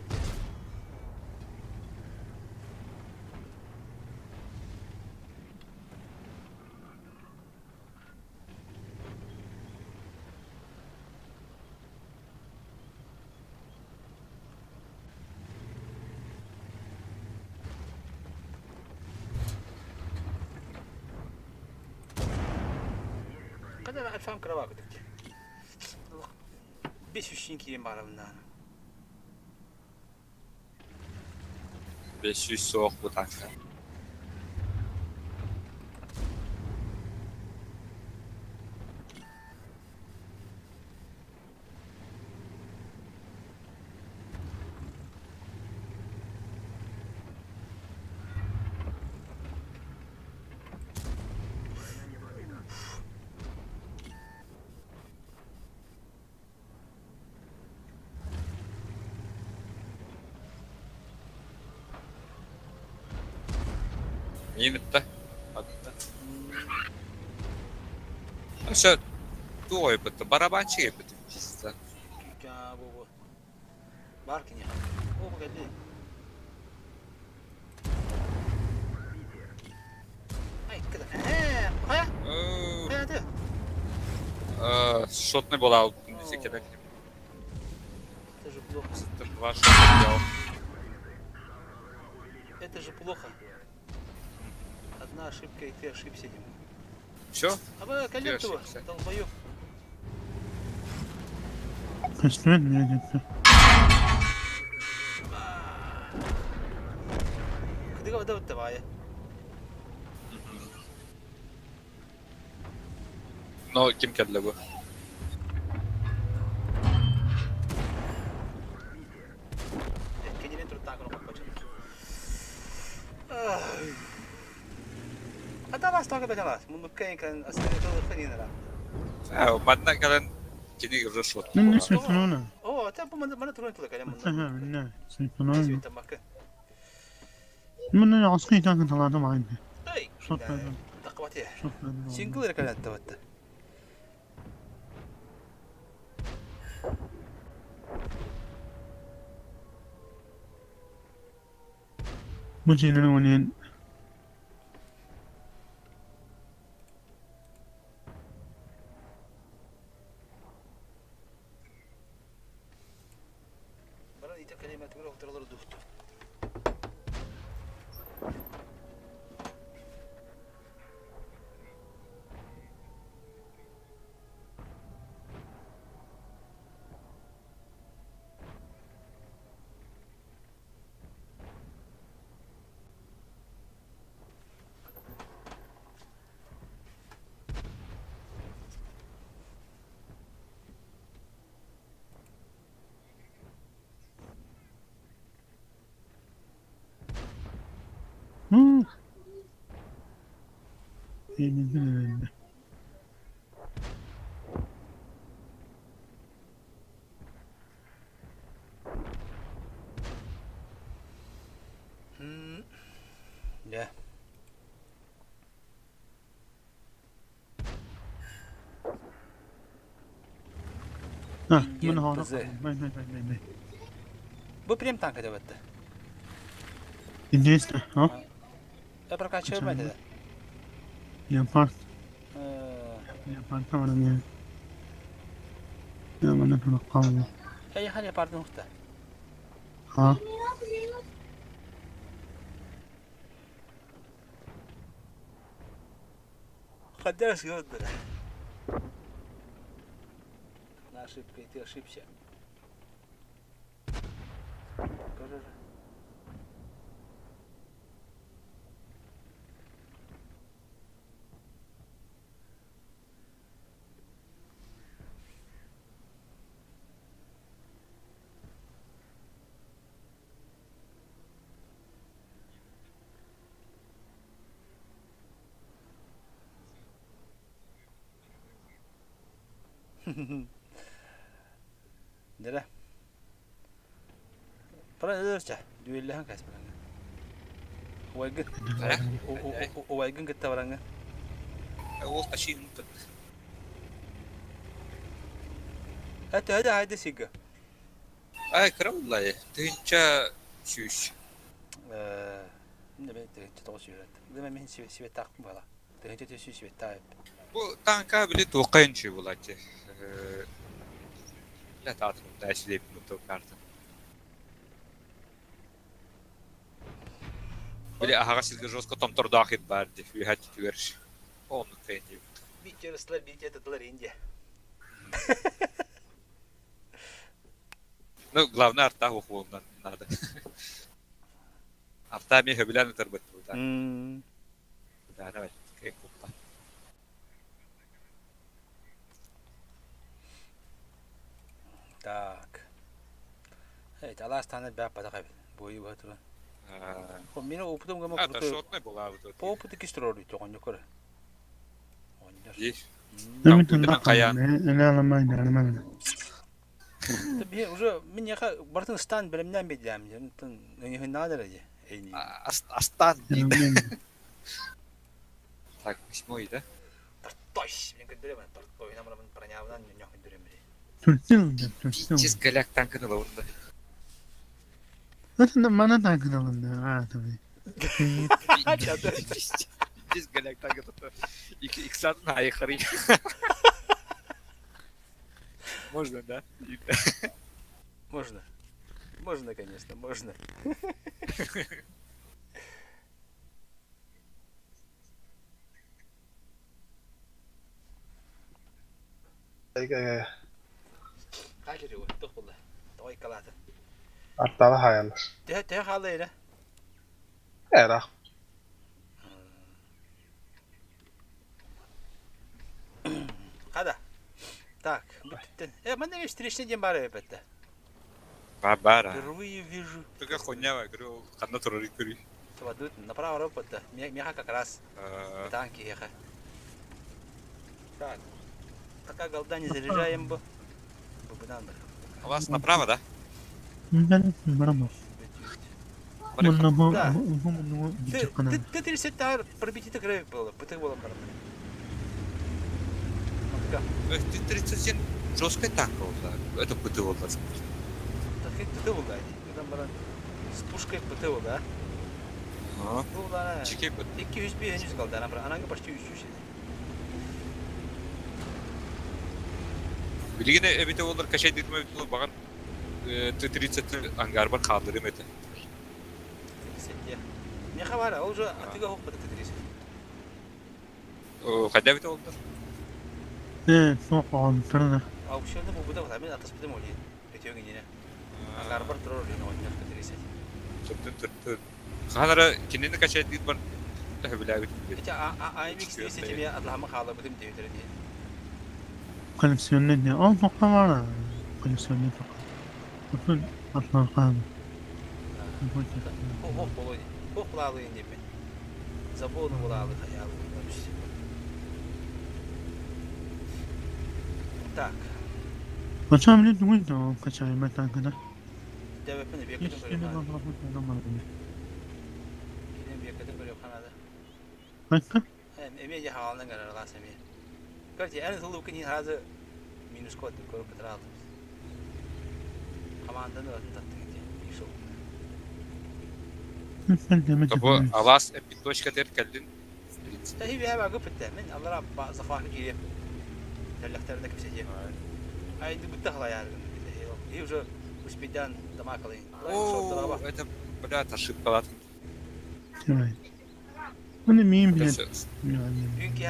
Kadar alfam kıraba кытык. Бес үстін киен барабыннан. 500 soğuk bu tanka. Миин ытта. Атта. Өссө туох ыйбыт барабанчик ыйбыт чисто. Бу Бар киниэхэ. О, бу кэлли. Ай, кыда. Э, хайа? Хайа ты? Шотный была десе керек. Это же плохо. Два шота делал. Это же плохо. Одна ошибка, и ты ошибся, Дима. Все? А вы коллектор, долбоёб. Көстүбэт миэхэ кытта. Кыдыга да давай. Но ким кэллэ бу? Кинилин туруттаан көрөн Ата бастакы бэталас. Муннукка кэлэн астына Манна кэлэн кини уже шот. Мин светлана. О, это бу мана турун тулы кэлэн мунна. Мин светлана. Мин аскы итан таладым айны. Шот. Тақвати. Сингл рекалят таватта. Бу дьиэлэри уонен Баран ите калиметигер охторолор духту. Дьэ. Мин хаара. Бу прем танка деп атты. Интересно, а? Я прокачиваю это. Леопард. Леопард баран. Я мана турак калды. Эй, леопардын ухта. А? Хаддас көрдүр. На ошибка, и ты ошибся. Көрөр. Дere. Bara өлөрчө. Дүөллэһэн кэс бараҥҥа. Уайгын. Уайгын кытта бараҥҥа. Ол ташин Это это хайда сига. Ай, кыра буллай. 1100. Э, не 1900. Дыма мин сибеттаахпын буола. 1900 сибеттаах. Бу танка били туохха үчүгэй буолааччы. Бля, таатын дайсилейпин карта. Били аһаҕас сиргэ жестко томтордоох ир баар дии, үөһэ түгэр. Оннук кэйин Биир ыстылар, биир тытылар Индия. Ну, главное, артаах уохуоннан надо. Артаа эмиэ сөбүлээн ытарбыт буолта. Давай, куппа. Так. Эй, алаас таана бааппатах эбит. Буойу быһа туран. Мин опытым гама А, шотный была вот. Опыты кистер орду тоҕонньо көрө. Оонньор. Би уже мин яха бартын стан бэлэмнээн биэдээм тын ыйыһыннаа дии. Астан Так, письмо да? Тартой, мин көрдөрөмүн, тартой, намырабын пронявынан ньох көрдөрөмүн. Чис голяк танкын ылабын да. Мана танкын алынды. А, tabii. Чис голяк танкын Иксан айхари. Можно, да? Можно. Можно, конечно, можно. Аттала хаялар. Төһө хаалла эрэ? Эра. Хада. Так, бүттүн. Э, манна встречный день баар эбит. Баар. Впервые вижу. Только хуйня, говорю, ханна турары көрүй. Вадут направо ропот. Меха как раз. Танки еха. Так. Пока голда не заряжаем бы. Бубынан бы. У вас направо, да? Да. Т-30 пробитие крови было. ПТ было Т-37 жесткая танка была. Это ПТ была. Так ПТ была. С пушкой ПТ да? Ну да. 201 henüz kaldı. Ananга почти 300. Билигин эбите олар качай дитме бит багар Т-30 ангарбар калдырым это. 30. Не хабара, ол уже атыга хоп Т-30. Хайда бит олдар? Э, соқ тұрды. Аукционда бу буда мен атаспытым олин. Өтөңүнене. Ангарбар турар олин ойнар Т-30. Түр. Ханара кинини качай дит бар. Тәһ биләбит. Эти AMX 30 мен атлама хала бутым дейдер ди. Коллекционный не. Ол тоқта бар. Коллекционный тоқта. Бүтін атланған. Хох болой. Хох булалы инде мен. Забону булалы хаялы. Так. Качан билет бүгін ол качай мен танкада. Дәбеппен бекетен көрөм. Кенен бекетен көрөм ханада. Қайқа? Эме же хаалынан карар лас эме. Короче, эн сылы кини хазы минус код көрүп битир алдым. Команданы атын таттык ди. Ишол. Бу алас эпи точка дер келдин. Та хи бага битте. Мен алара зафакы кирип. Тәлләхтәрдә кепсәҗе. Ай инде битте хала яр. И уже успейдан тамакалы. О, это, блядь, ошибка латын. Оны мен билет. Çünkü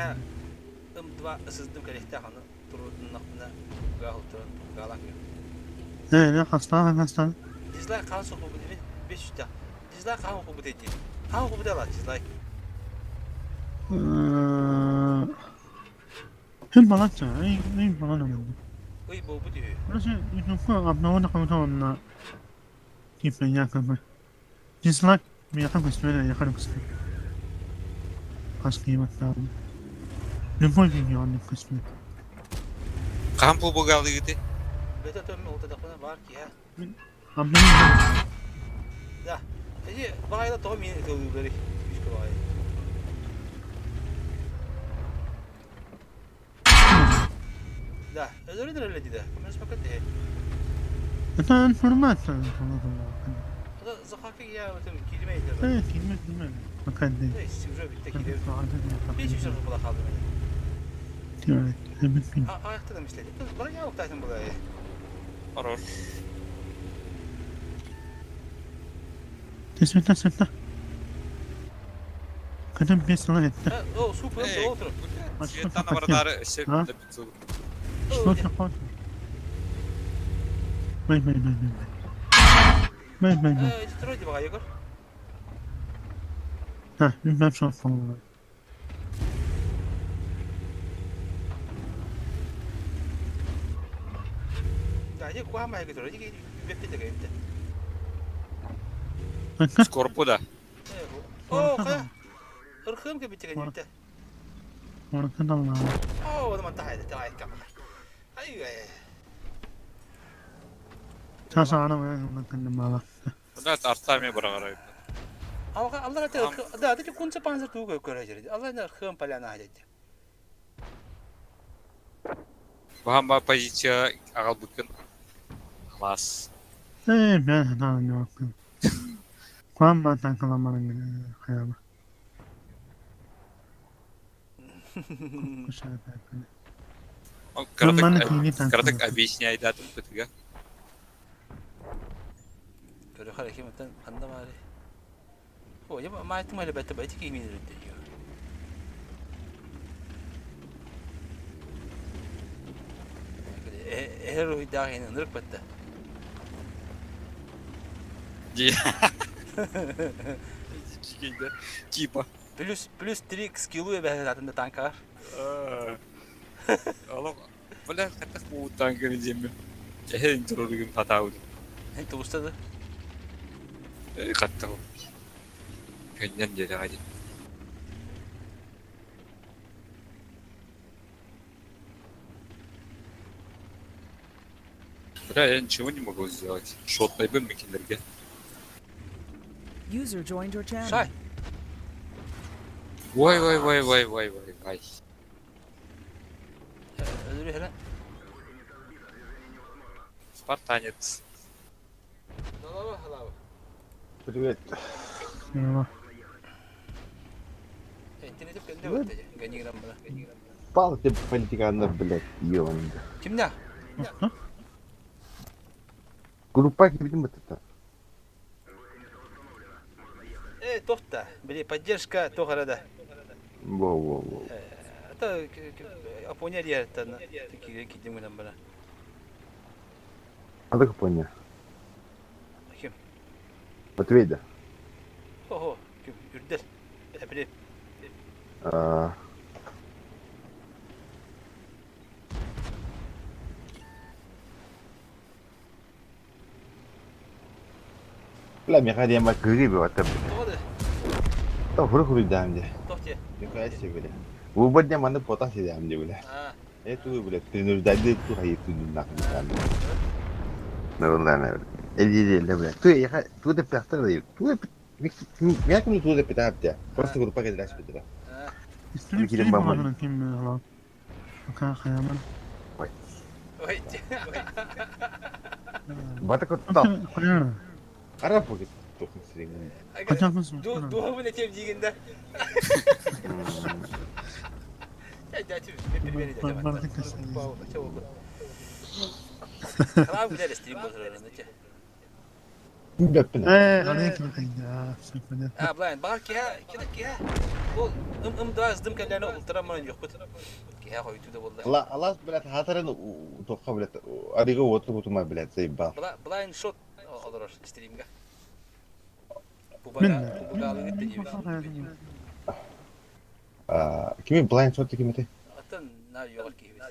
М2 ысыздым кәрехтә ханы турудун нақпына гахыл турун галак. Э, не хаста, хаста. Дизлайк қан соқу бу мен 500 та. Дизлайк қан оқу бу дейді. Қан оқу бу дала дизлайк. Хим балача, эй, эй балана. Ой, бу бу дейді. Короче, ютубка обновлена компьютер типа якобы. Дизлайк мияха көспеді, яха көспеді. Қасқи баттады. Любой видеоны көспеді. Кам бу бугалы гити? Бета төм олтадақпына бар ки, ха. Обновлена. Да. Эти бағайла тоғы мен ытылдыры. Үшкі бағай. Да, өздері өлі дейді. Коммунист макет. Хорош. Эй, Светлана Вардары өссө Скорпу да. Мында Артами быраҕар Баһан позиция аҕалбыккын класс. Кыратык объясняйдаатым бытыга. Типа. Плюс 3 к скиллу эбэһэ танкаар. Олох, бля, хатах буутаан кини диэммин. Эһэ интроругун хатаабыт. Тубуста да? Хаттах. Көннөн диэтэҕэ дии. Бля, я ничего не могу сделать. Шотнайбын мекендерге. User joined your channel. Шай. Вай, вай, вай, вай, вай, вай, вай. Спартанец. Привет. Пал ты политиканна, блядь, ебаный. Кимнә? Группа кибитин бытта. Э, тохта. Били, поддержка тохарада. Во-во-во. Это Япония диэттэн кидим гынан бара. А так Япония. Ким? Матвей да. Ого, ким үрдэл. Эпили. А. Бля, меха диэн бар кыырыы бөҕөтө. Тоҕо да? Та хурук даам дии. Тох дии. Нихуя себе, бля. Выбор дня маны пота сидэм дии, бля. Э, ту, бля, принуждали ту хайы ту нахуй там. Ну, ладно, бля. Иди, иди, бля. Ту, я, ту ты пяхтар, да, ту, я кому ту ты пятар, Просто группа кедра спитра. Ой. Бата котта. Ара поки тохын сирин. Дуһабын этиэм диигин да. Алас, блядь, хатарын тоққа, блядь, арига отыр бутума, блядь, заебал. Blind shot олорор стримга. Кими blind shot кимите? Атын на югар киһибит.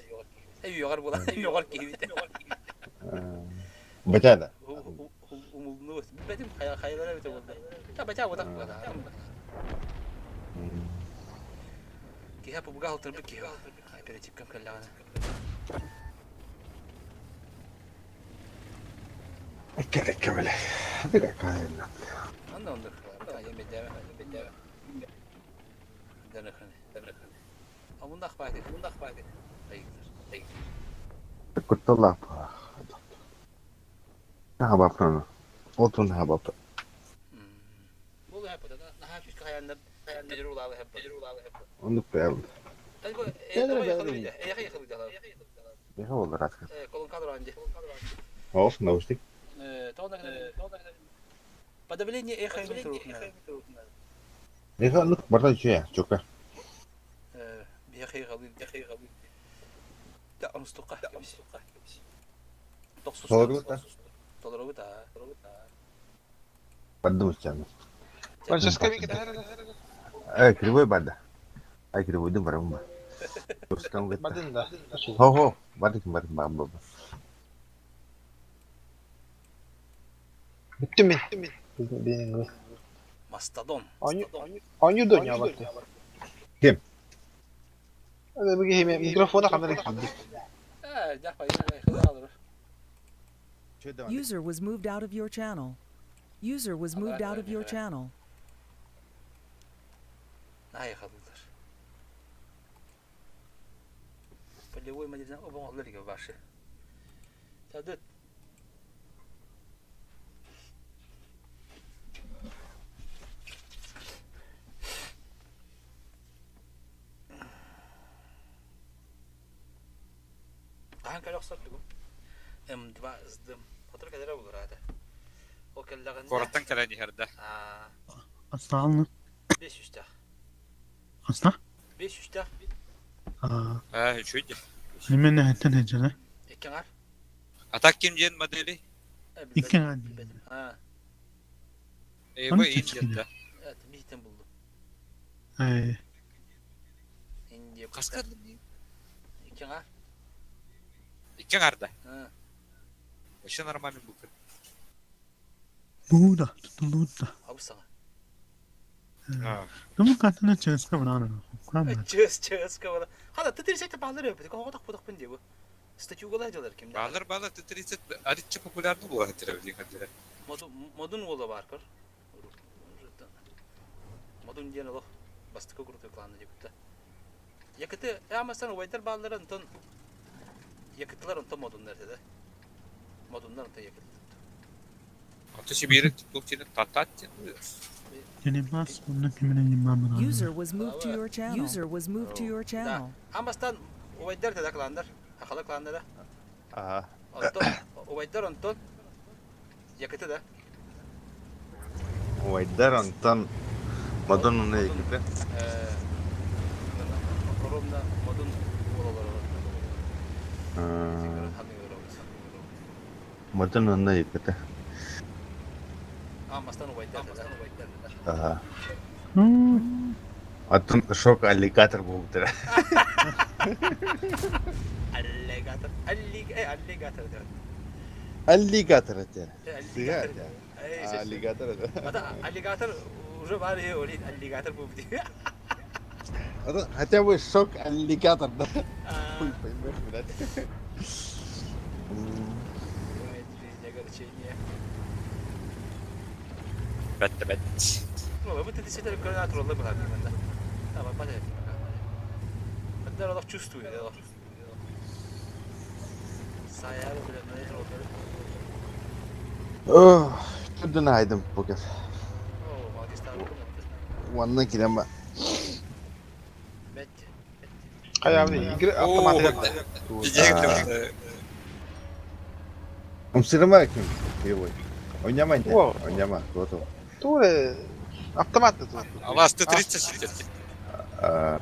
Югар була, югар киһибит. Бачада. Умулну. Бетим хайалара бите болду. Та бача бодак була. Киһа пубга алтырбыт киһи. Оперативкам кэллэҕинэ. Кэлэккэ бля. Дыга кайна. Анна оннук. Бэдэвэ, бэдэвэ. Дэнэхэн, дэнэхэн. Амундах байтык, мундах байтык. Айыктар, айыктар. Кутталаах. Хабаппын. Отун хабаппын. Бұл хәп, наһаа күүскэ хаяннар тедер улаалы хәп. Оннук бэйэбит. Эйэхэ яхылыйдалар. Миэхэ буоллар аска. Колонка дураан дии. Оос наушник. Подавление эхо не Миэхэ оннук барыта үчүгэй чука. Биэхэ халыыр. Да онустукка. Толорбут да? Толорбут аа. Бардым устьяны. Франческо китәһәр Э, кривой барда. Ай, кривойдун барабын ба. Тускан гытта. Бардын да. Хо-хо, бардым бардым бардым бардым. Бүттүм мин. Бенин Мастодон. Оонньуу да оонньообатты. Ким? Микрофона ханна киирди. Ээ, дьахпай, алыр. User was moved out of your channel. User was moved out of your channel. Наһаа халыылар. Полевой модельден обоҥоллор иге башы. Садыт. Хаһан кэлэ охсор тугум? М2 сдым. Хотор кэлэрэ булар аата. Ол кэллэҕинэ... Куораттан кэлэн иһэр да. Аа, Астаалны. бес үстэх. Аста? Бес үстэх. Аа, Аа, үчүгэй дии. Именно хэтэн хэжэлэ. Икки аҥар. А так ким диэн модели? Э, Икки билбэтим, аҥар. билбэтим. Аа, Эва Аны Индия чэчкилэ. да. это биһитен булдум. Э, Индия. Хаска Икки аҥар. Икки аҥар да. Аа, Вообще нормально был. бууда, тутулууда. абыс саҥа. Аа. Тому катана чэска барана. Курам. Чөс, чөс кабала. Хада, ты 30 баалар өпүт. Коҕотох будахпын дии бу. Статьюгалар дьалар кимде. Баалар баалар Т-30 аричча популярный буолар этилэр диэн хаддара. Модун уола баар көр. Модун диэн олох бастакы курдук клана диэбитэ. Якыты амасан убайдар бааллар онтон якытылар онтон модуннар этэ. Модуннар онтон якытылар. Ото Сибири туох диэн татат диэн. Янимас онно киминен имамын. User was moved to your channel. User was moved to your channel. Амастан убайдар тэдэ кланнар. Хахала кланнара. Ага. Онтон убайдар онтон якыты да. Уайдар Антон Мадонна на Египте. Ровно модун уолалар. Мадонна на Египте. Амастан убайдар тэдэ. Ага. Атын шок аллигатор буолбуттара. Аллигатор. Аллигатор. Аллигатор это. Аллигатор. Аллигатор это. Аллигатор уже бар олит аллигатор буолбут. Хотя бы шок аллигатор, да? Хуй поймешь, блядь. Бэтт бэтт. Ну, вы действительно координатор олла была да. Tamam, hadi. Ben Allah чувствую, да. Sayar bile ne oldu? Ох, түрден айдым покер. О, магистр. Уанна кирем ба. Бет. Хайабы игры автомат. Умсырма ким? Кривой. Ойнама инте. О. Ойнама, готово. Туре автомат тут. Алаас Т-30 ситэр. А,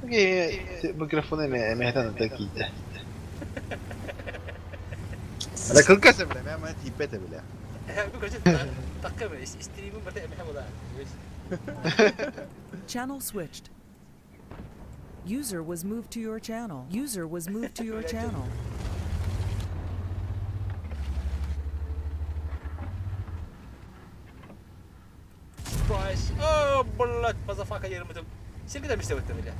Микрофоны мехтан такие. Ана кылкасы бля, мен мана тииппете бля. Bu kaçı takka mı? İstediğimin bir de emeğe Channel switched. User was moved to your channel. User was moved to your channel. Surprise. Oh, блядь, мазафака yerimidim. Сен кайда иштеп өттүм эле?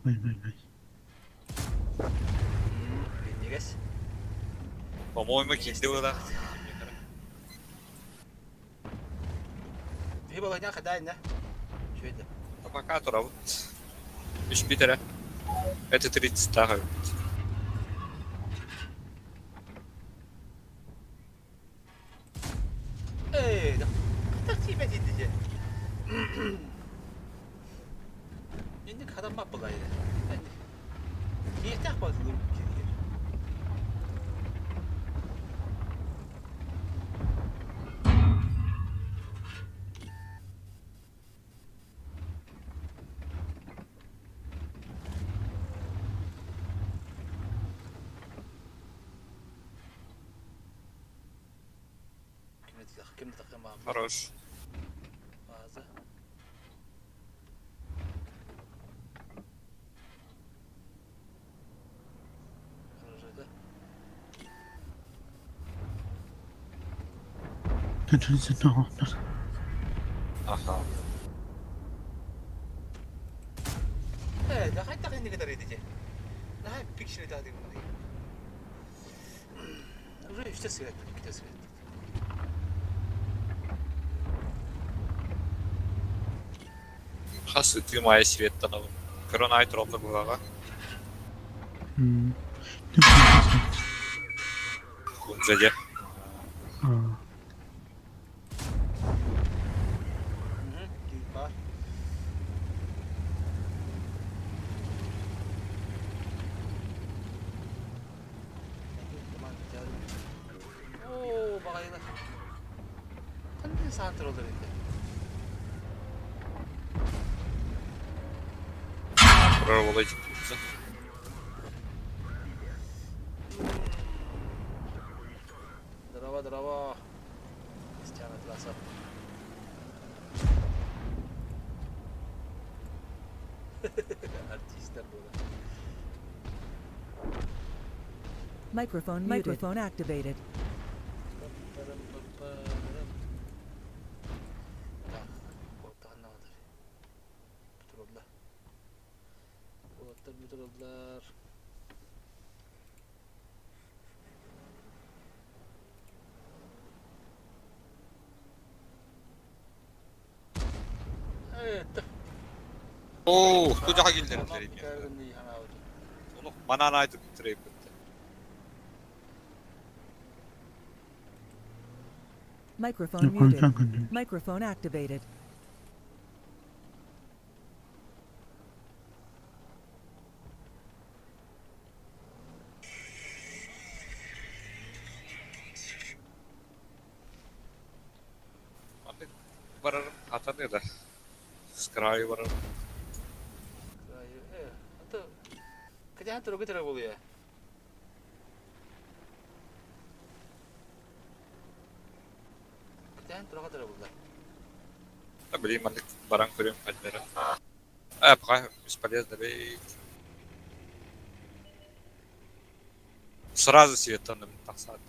Бай-бай-бай. Минньигэс. По-моему, киирди буолар. Биһи балайдан хадайна. Үчүгэй да. Пока турабыт. Үс бүтэрэ. Это 30-таах эбит. Ээ, хата тиийбэт дии. Инник хатаммат буолайда. Киэстээх буолла киһи. Хорош. Аха. Ээ, хайдах инники тарыйды Наһаа пиксели таһдыы Уже үстэ сыгаттым, иккитэ сыгаттым. Хас ытыым аайы светтанабын. Көрөн аайы тураллар быһааҕа. Кунза дьэ. Оо, баҕайылар. Ханна саан тураллар эбит? Турар буолай Здорово, здорово. Кристиан Атласов. Артистар буолар. Microphone muted. Microphone activated. Так, куоттаҕын Бүтүрүллэ. Уолаттар бүтүрүллэр. Оо, тужаха киллэрдилэр ини. Ону манаан аайы бүтүрейбит. Microphone muted. Microphone activated. Маннык барарым хатаныа да. С краю барарым. Кэтэһэн туругу турар буолуо. Кэтэһэн туруга турар буолла. Блин, маннык баран көрүөм хайдара. А, пока бесполезно, бей. Сразу светтанным тахсаат.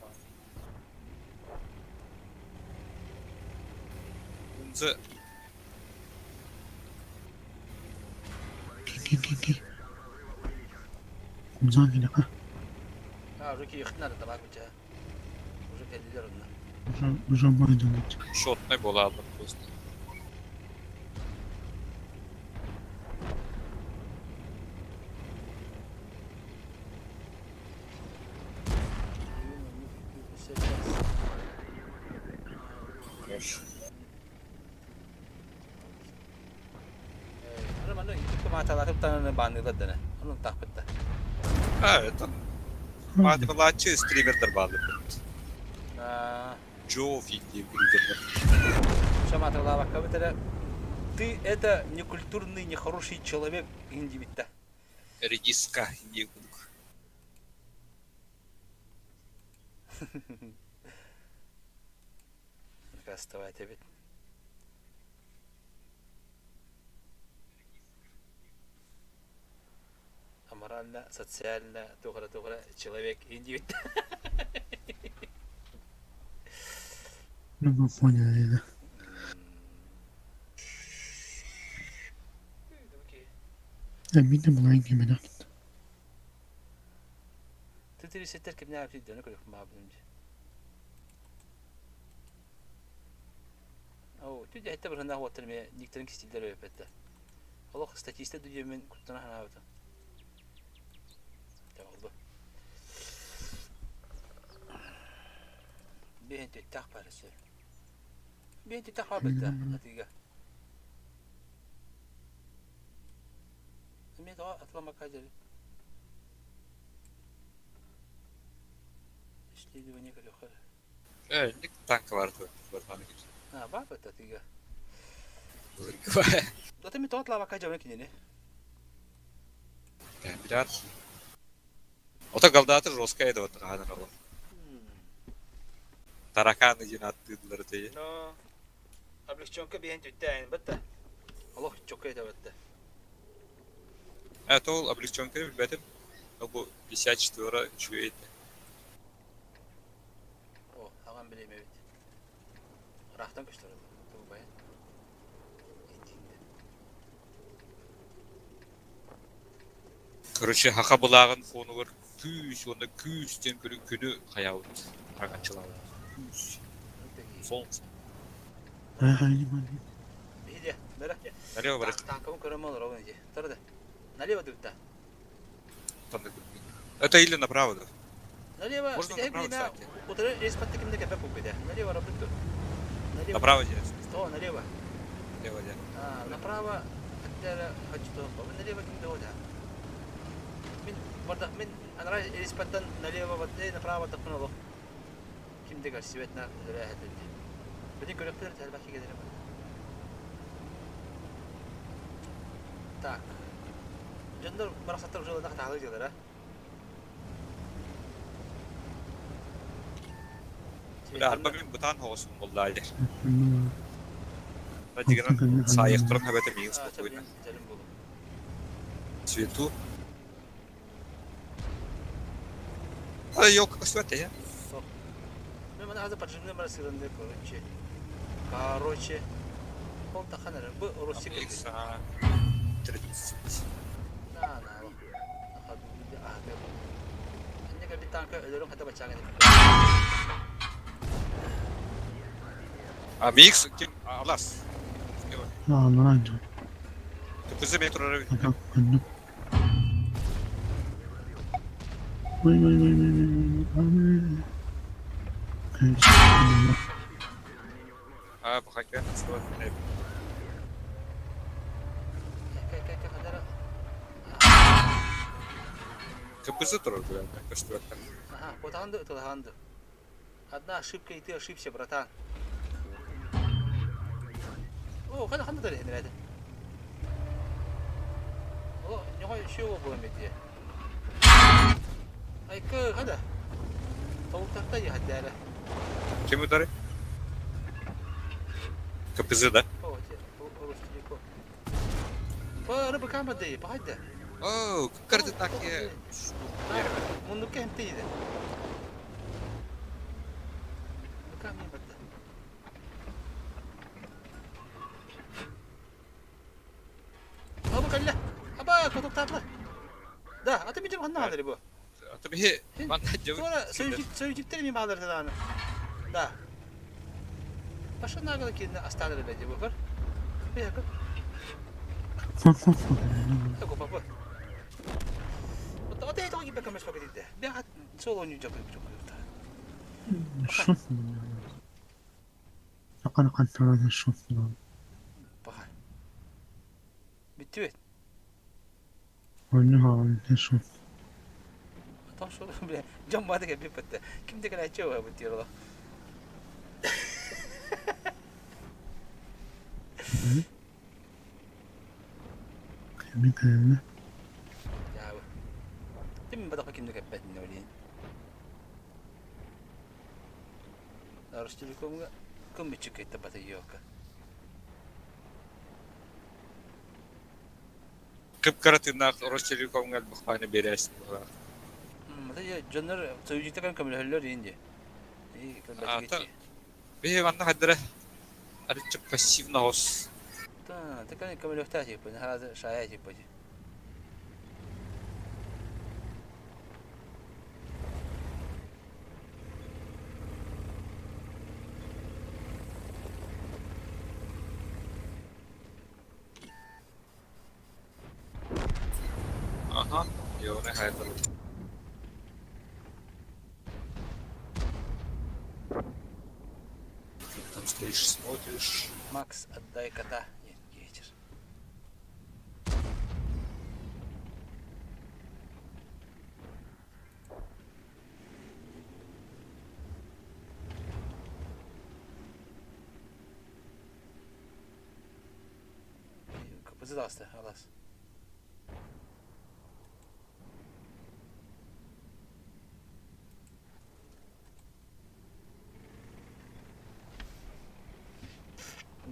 Унзы Ки-ки-ки. Кумзан килэхэ. А, уже киихтин табак быча. Уже кэллилэр онно. Уже уже майдан шотный буолааллар просто. Хорошо. А, это Маатылааччы стримердер бааллар. Джо Финди гридердер. Ты это некультурный, нехороший человек, индивидта. Редиска дии курдук. Накастывай эбит. Аморально, социально, тугара-тугара человек индивид. Ну, мы поняли, да. Мин да булайын кимэнэх. Тытырисеттер кимнээх эбитий көрүөхпүн баҕарбытым дии. Оо, тү дэһиттэ бырһынаах уоттар эмиэ никтэрин кистииллэр эбиппэттэ. Олох статиста диэммин куттана санаабытым. Олду. Биһин түттээх барысы. Биһин түттээх барбыта атыыга. Эмиэ тоҕо атыламакка дьэри. Исследование көрүөххэ. Э, ник танка бар барбаны ким. А, баар бата атыыга. Ата ми тоҕо атылаабакка дьабын кинини. Билэр. Ото голдатыр жесткая это вот хаанар ол. Тараканы диэн аттыыллар этэй. Но облегченка биһэн түттэ бытта. Олох чокка это бытта. Это ол облегченка билбэтим. Но бу 54 үчүгэй этэ. О, аҕам билиэм эбит. Ыраахтан көстөр тулбайын. Короче, хаха былааҕын фонугар күүс уонна күүс диэн көрүҥ күнү хайаабыт, араҥаччылаабыт. Күүс. Солнце. Биһиде, бere. Налево бары. Танкабын көрөм олоробун ити. Тары да. Налево дыбытта. Это или направо, да? Налево. Можно направо, кстати. Утары респатта кимде кепе куппите. Налево работу. Налево. Направо делать. Сто, налево. Налево делать. А, направо хотя хочу то. Налево кимде ода. Мин барда мин анара респаттан налево вот направо тахпын олох. Кимде көрсүбэт на үлэлээһэтинди. Били көрөктөр тэлбэхи кэлэрэ Так. Дьоннор барахсаттар уже ылына хатаалыы дьылара. Бля, арба мин бытаан хоҕосун буллаайдыр. Дигэнэн саайыктарын хэбэтэ миигин спокойно. Цвету. А ёлка көстүбэт я. Мен мана азы поджимный барасырынды, короче. Короче. Ол тахан эрэ. Бу Русик. 30. На, на. Инника бит танка өлөрүн хата бачааҥын. А микс ким алас. Аалларан Тупызы мен турар. Ой ой ой ой ой. А, бахака, что КПЗ турар, бля, көстүбэт. Ага, кутаанды ытылаһаанды. Одна ошибка, и ты ошибся, братан. О, хана хана дали хенреді. О, нього еще было меде. Айкы, хада. Толуктарта яхаддара. Кем удары? КПЗ, да? О, Ростелеком. По рыбы камады, пахадда. О, карты так я. Мундука хемтейді. Мундука мен барды. Абы калла. Аба, котуктаатла. Да, аты митим ханна хадары бу. Аты бихи манна жабы. Тура сөйжүктер ми баалар дааны. Да. Баша нагала кирне асталары бәди бу көр. Бия көр. Тако папа. Ата это ги бекамеш пакетите. Бия соло ню жакы жакы. Паха. Бүттүбүт. Там что, бля, дьон баада кэлбит бэтте. Ким да кэлээччи бу диир олох. Дьаабы. Тим бадахха ким да кэлбэт иннэ билигин. Ростелекомҥа кым иччик кыттабата ёлка. Кып-кыра тыыннаах Ростелекомҥа элбэх биэрээсин быһалаах. Дьоннор союзниктар көмөлөһөллөр иин дии. Ата биһи манна хайдара арыччы пассивно хос. Та, такая көмөлөхтөө типа, харазы шая типа. Саамай хайалар. Там стоишь, смотришь. Макс, отдай кота. Нет, вечер. Капыздаста, алас.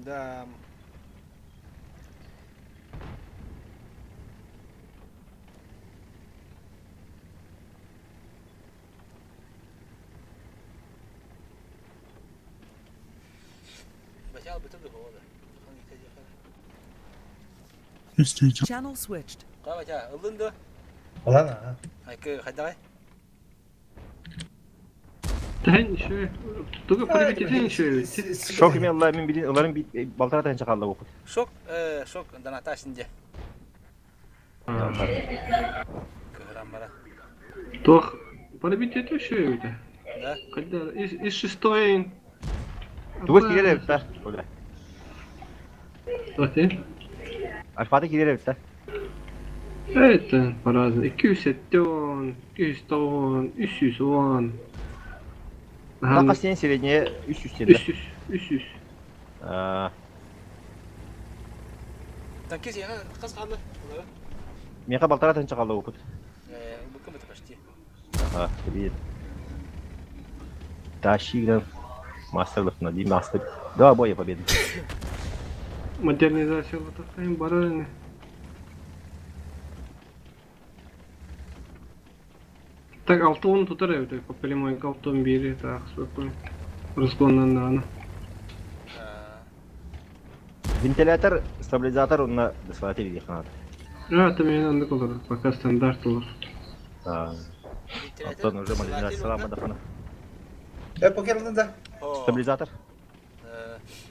Да. Channel switched. Ыллын да? Ылан аа. Айкы хайдагай? Тэн шö. Тугу прибитетен шö. Шок мен алла мен билин ыларын бит балтара тан чакалла окут. Шок, шок доната синде. Кыгыран бара. Тох прибитете шö да. Да. Когда из шестой. Тугус кирер бит та. Оля. Тохте. Альфата кирер бит та. Это по-разному. 270, 210, 310. Така сен среднее 300 да. 300, 300. Аа. Танкист яга кыз калды. Меха балтара тан чакалла окут. Букым это почти. Ага, привет. Тащи грам. Мастер на мастер. Два боя победы. Модернизация вот такая бараны. Так, алтын тутар эбит, по прямой алтын бири, так, спокойно. Разгоннан Вентилятор, стабилизатор, он на досватили диханат. А, это мен андык олар, пока стандарт олар. Антон уже модернизация мадахана. Э, покердin да. Стабилизатор.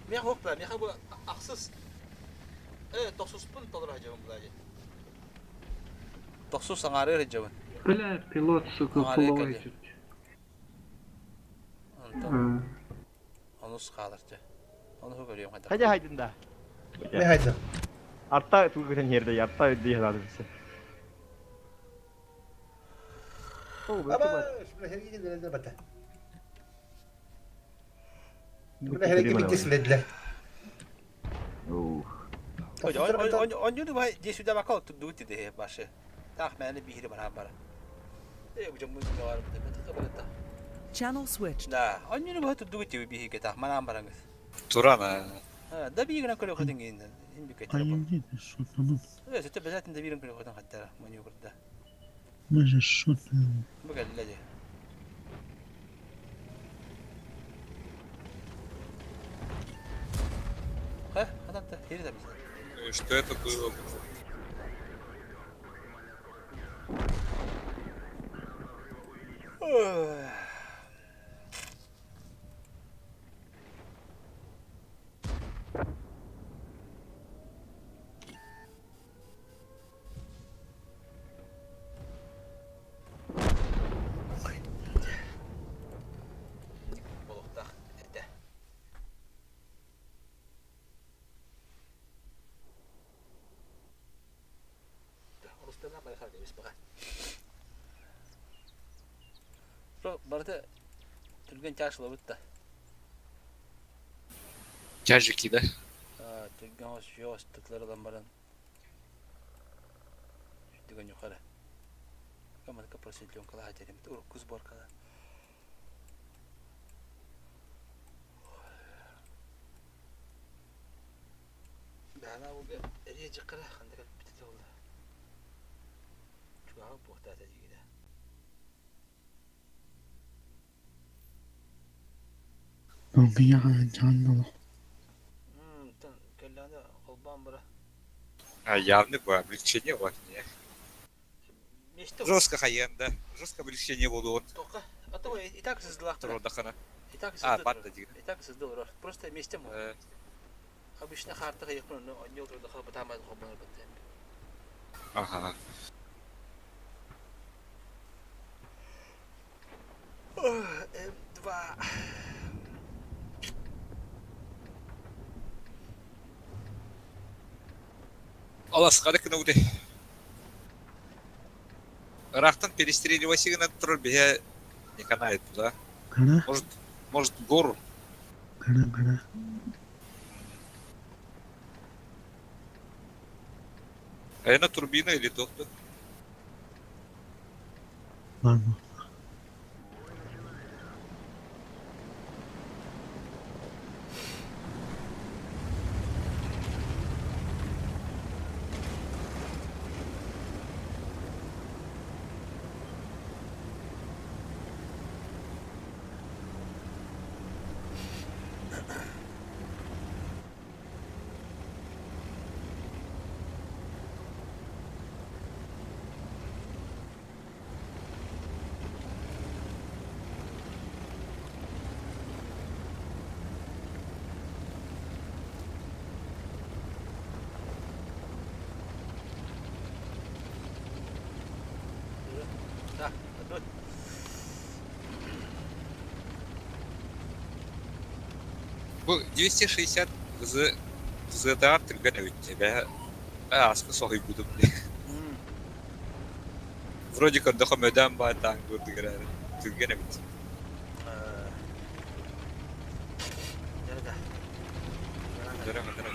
Мен хоп ба, мен бу аксыз. Э, 90 пун толор хажабын булай. 90 саңары хажабын. Бля, пилот, сука, фуловый. Антон. Онус хааларчы. Ону көрüyorum hadi. Hadi haydın da. Ne haydi? Artta tuğun yerde, artta ödü herhalde. Ama şunu her gece dediler bata. Bunu her gece bir kesilediler. Оннюну бай десүдэ бакал тудуути де башы. Тах мәне бихири бар бара. Э бу жамын бар бит бит. Channel switched. Да, оннюну бай тудуути бихиге тах манан бараңыз. Туран а. Да бигин көрө хотын гин. Ин бик айтыр. Э, сөтө безатын да бирин көрө хотын хаттара манюрда. Бу келледи. Ха, хатанта, хири да биз. Что это было? Болуктах эте. Орустана байхар дебис бага. Барды түрген чашылы бітті. Тяжики, да? Түрген ос жос тұтлардан баран. Дүген yukarı. Каматка просветленкала хатерим. Урукку сборкала. Бана бу эрие жыккара хандык битет болду. Чугага бухтата дигиде. Кэллээнэ холбаан бара. А явно бы облегчение вот не. Мечте Жестко хаен, да. Жестко облегчение было он. Тока. А то и так создала. Трудахана. И так А, банда дигин. И так создал. Просто вместе мы. Обычно хартага якын, но не трудахана батамад холбаан бат. Ага. М2. Аласкада кынауды. Ыраахтан перестреливайся гынан турар биһэ не канает туда. Кана, Может, может гору. кана, кана. Айна турбина или то Var mı? Да, тут. Бу 260 ЗТА түргэн эбит тебя. Ааска соһуйбутум дии. Вроде көрдөхө мөдөөн баайтаан курдук эрээри түргэн эбит. Да. Көрө көрө.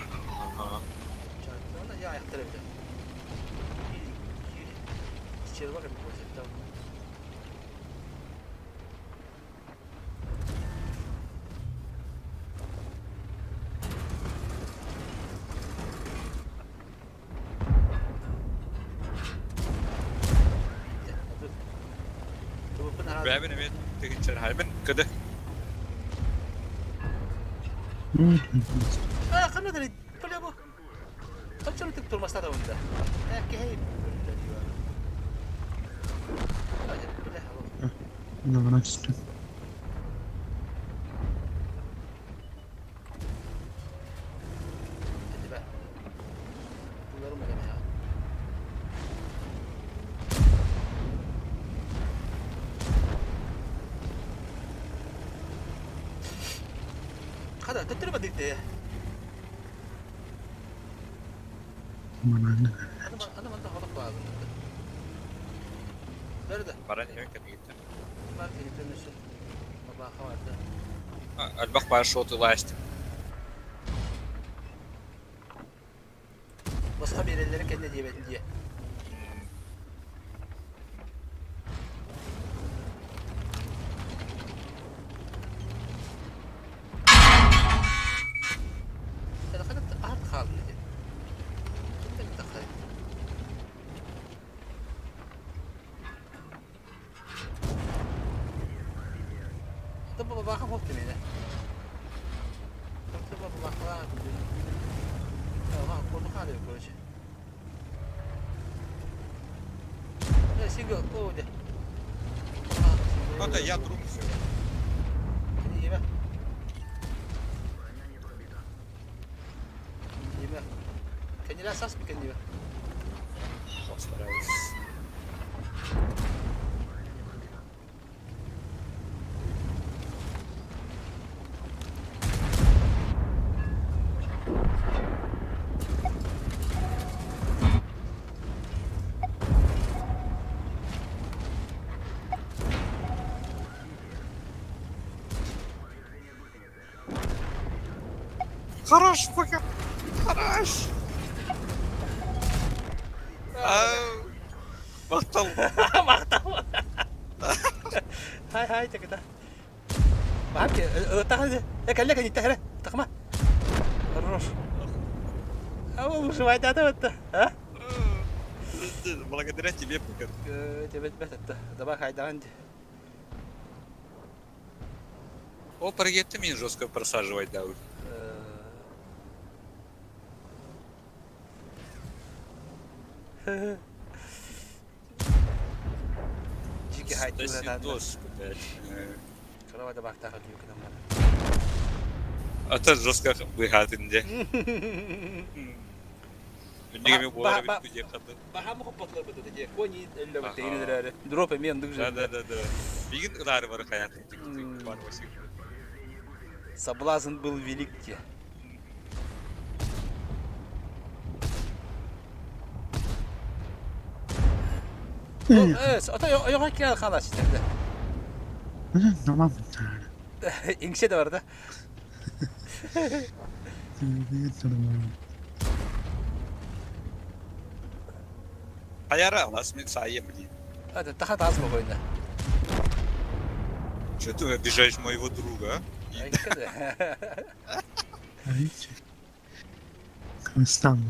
Я ayakları bir de. İçeri bakın bir poşet Бэбин эмиэ тыгынчар хайбын кыды. Ханна бля бу. Kaçırdık durmasa da bunda. Belki hey. Ne istiyorum. Hadi be. Bunları mı gene ya? Kada төттөрү бадыкты. Bana Аны манда халык бар. Nerede? Баран эми кэмигиттен. Бар телефонуsu. Баба vardı. Альбах бар шоты лаштым. Басқа берелері кенде диебетін дие. Арт қалды dedi. Та баба хоп мені. Та баба баха. Ага, коду хады, короче. Да, сиго, о, да. Ну да, я друг все. Yeme. Yeme. Kendine sas mı kendine? Постараюсь. Хорош, пока. Хорош. Махтал. Махтал. Хай хай тогда. Бабки, тахады. Э, коллега, не тахра. Тахма. Хорош. А он выживает, да, вот, а? Благодаря тебе, пока. Тебе это, давай хайда О, паргетты меня жестко просаживать, да. Жиги хайд До свидос, блядь. Кровать бактаха дүйкінім А то жестко выхатын, де. Үннеге буолар эбит диэх ханды. Баһаамы хоппотулар быта дии. Кони өллөбүт тегин эрээри. Дроп эмиэ ындык Да, да, да, да. Мигин ылаары бары хаятын бар Соблазн был велик те. Ото ойоҕо киал халас да. Tamam. Иҥсэ да бар да. Хайара алас мен сайым блин. Это таха таас богойна. Что ты обижаешь моего друга, а? Кыстан.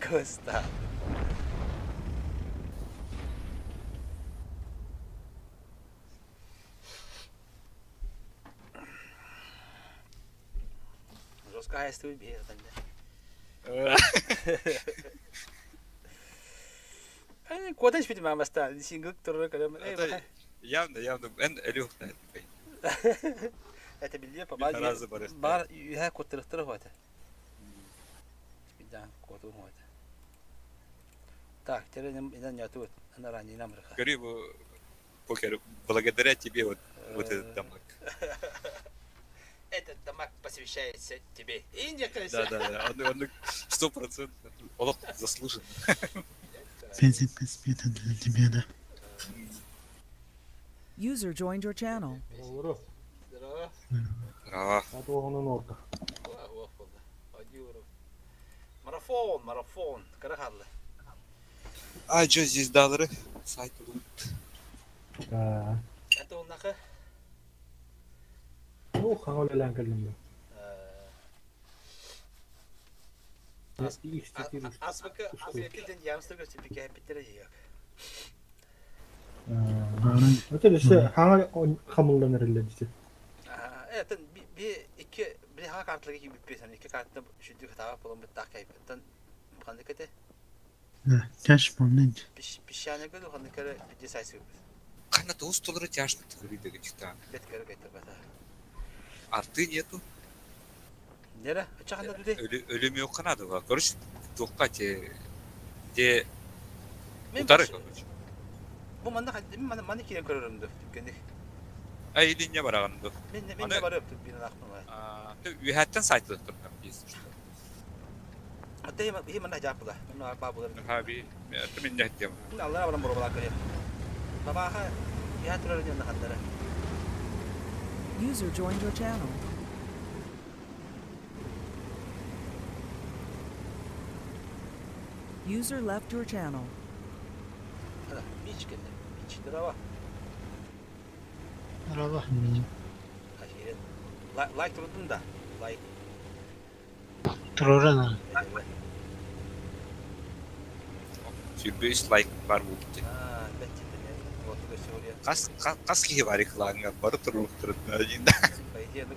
Кыстан. Жестко хайстыбы биһи Куотан испитим аамастаан сингл турар көрөм. Явно, явно, эн өлүөх Это биллиэ баар үһэ куттарыхтара хуата. Спидан куоту хуата. Так, теперь инан няту ана ранее нам Говори, покер, благодаря тебе вот, вот этот дамаг. Этот дамаг посвящается тебе. Индия, Да, да, да, он 100%, он заслужен. Для тебя, да. User joined your channel. Здорово. Здорово. Здорово. Орка. Марафон, марафон. Карахалла. А, что здесь доллары? Сайт Да. Это он нахэ? Ну, хаҥа үлэлээн кэллим да. Асмыка, асмыка ден ямстырга сипике хеппиттер жиyak. Это өссө хаҥа хамыллан эрэллэр дии. Это би икки би хаҥа карталарга киирбиппит икки картаны сүрдүк хатаабат буолан быттаах кайпыттан ханнык этэ? Тяж помнить. Песчаныга ду ханнык эрэ биди сайсыбыт. Ханна тоҕус толору тяжно тыгырыйдыгы читаан. Бэт көрө кайтарбата. Арты нету. Нера, ача ханна дуде? Өлүм yok канады ва. Короче, туохка те де утары короче. Бу манна мен манна киирэн көрөрүм ду түккенник. Ай илинне бараҕын ду. Мен мен де барып тут бин ахпын. Аа, үһәттен сайтылып турган если что. Атта хи манна жаапыла. Мен ба булар. Ха би мен нәттем. Аллара баран боробала көрө. Бабаха я турар ден хандара. User joined your channel. User left your channel. Бич кэллэ. Бич здорово. Здорово. Лайк турдун да. Лайк. Турурана. Сүрбүс лайк бар буолбут. Аа, бэт Хас хас киһи бар реклама бары туруктурун. По идее, ну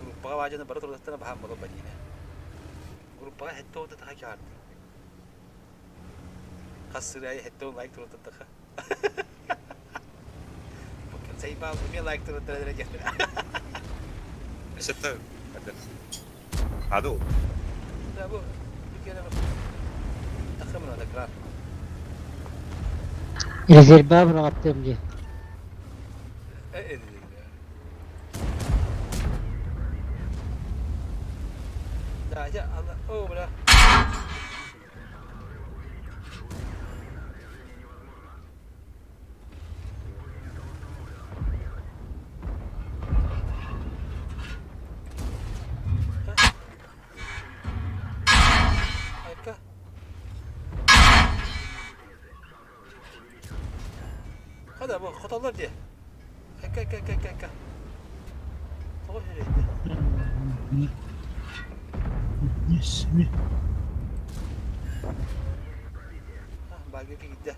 группаҕа баажаны бары турдаттана баһаам боло бадине. Группаҕа хетте ота таха киарды. Хас сырайы хетте лайк турдаттаха. Сайбал эмиэ лайк турдаттара диэхтэр. Это Аду. Да, бу бикене тахымына да гран. Резерва быраҕаттым дии. Да, я о, бля. Айка. Хада бу хотоллор дии. Айка, айка, айка, айка, айка. Тоҕо үрэйдэ. Не Багы кигидде.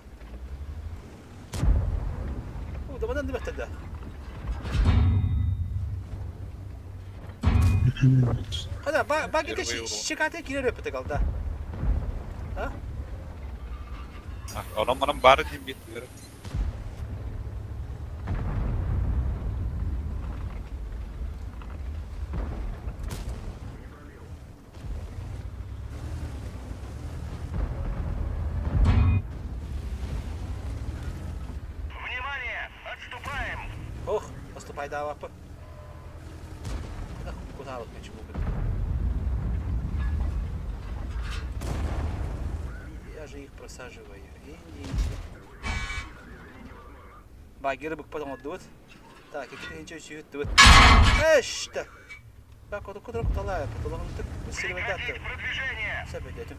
О, да манан да. Хада багы шикате кирер өпөтө калда. А? Онон манан бары дим бит. Поступайдаабаппын. Кутаабыт мен чубукун. Я же их просаживаю. Багеры быкпат оҥордубут. Так, икки сүүттүбүт. Эште! Так, вот кудра куталая, потолок усиливать Все, пойдете.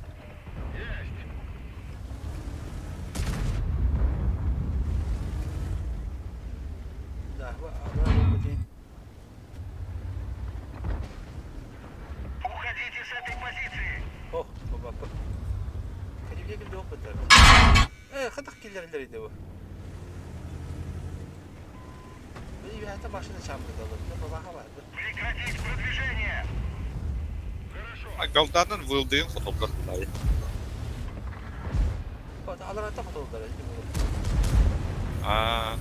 Да, Уходите с этой позиции! Ох, бабапа. Кадивге килде опыттар. Э, хатах киллерлер иде бу. Ребята, машина чамдыдалар. Бабаха барды. Прекратить продвижение! Галданын вылдыын хотоллор булай. Аларата хотоллар. Аа.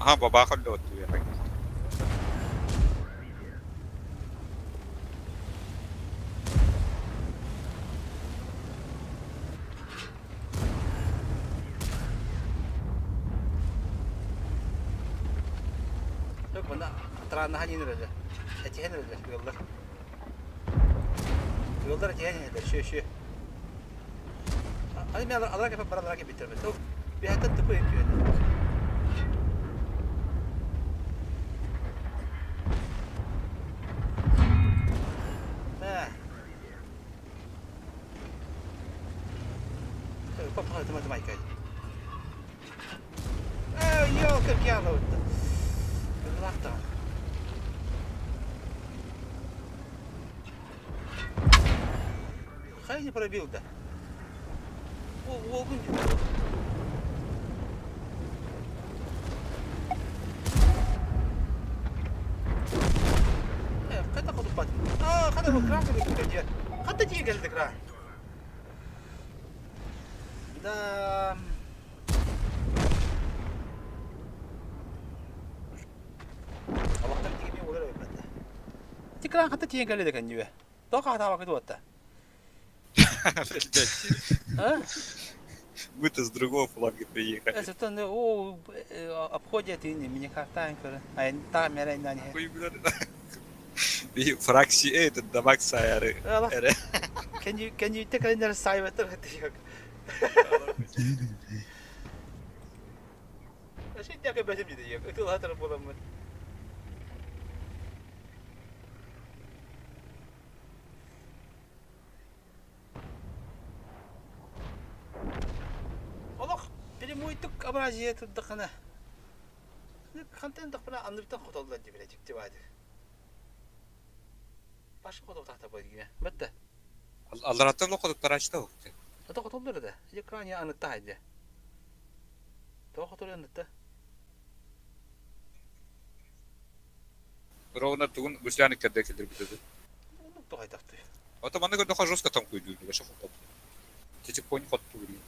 Аха, бабаха лёт. Yok bunda трааннаһан иһин этиһэн эрэллэр ыаллар. Ыаллар этиһэн иһэллэр шүө шүө. Аны мен алар кепе баралар кепиттер бит. Биһаттан тупу өйдүөн. Папа, ты майка. Эй, ёлка, киана. Лахта. Хай не пробил, да. О, Хата хотуппат. Аа, хата бу кран кебит Хата тиге келдик ра. Да. Аллахтан тиге мен олар өйбәтте. Тикран хата тиге келдик әннүе. Тоқа хата вакыт отта. А? Мы-то с другого фланга приехали. Это о обходят и не картан көр. Ай та мере на не. Би фракси этот дамаг саяры. Can you take another side with Şey yakın benim gidiyor. Ötül hatırım bulamın. Олох прямой тук абразия турдахына. Хантан тахпына анныптан хотоллар дип билечик деп айды. Башка хотол тахта бой дигине. Бетте. Аллараттан локотуктар ачта окты. Ата хотоллар да. Экране анытта айды. То хотол анытта. Ровно тугун гусляны керде келдир битеди. Ну, то айтакты. Ата маны көрдө жестко там куйду, баша хотоп. Течи конь хотту билин.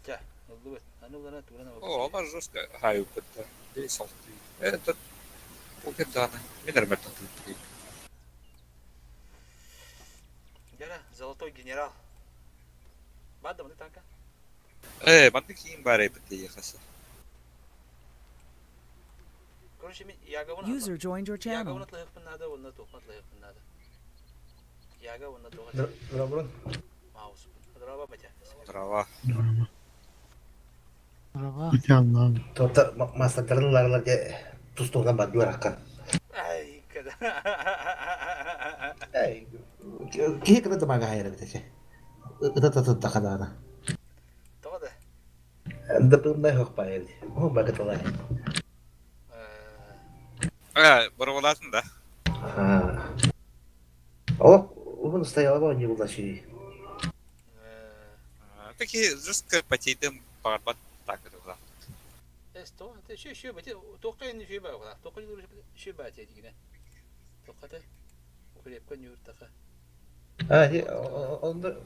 Жа, олду Аны улана турана. О, алар жестко хаю битте. Дей салты. Это покер даны. Мен эрметтен туйду. Жара, золотой генерал. Бады маны танка. Э, маны кийин бар битте ехасы. Короче, мен ягабын User joined your channel. Ягабын атлайықпын нада, онна тоқын атлайықпын нада. Яга онна тоқын. Здорово. Маус. Здорово, батя. Дрова. Allah'ım. Тобто мастардарын ларалар тустууга бардылар акка. Ай, когда. Эй, киһи кына дамага хайра битече. Ыта та хадана. Тоғда. Дапымдай хокпай. О, багаталай. Э, барвалатын да. О, он стоял, он не был дальше. Таки жестко потейдем барбат так это. Эс то, те шү шү бати, тоққа енді шү ба, тоққа шү ба те дигине. Тоққа те. Укрепка нюртака. А,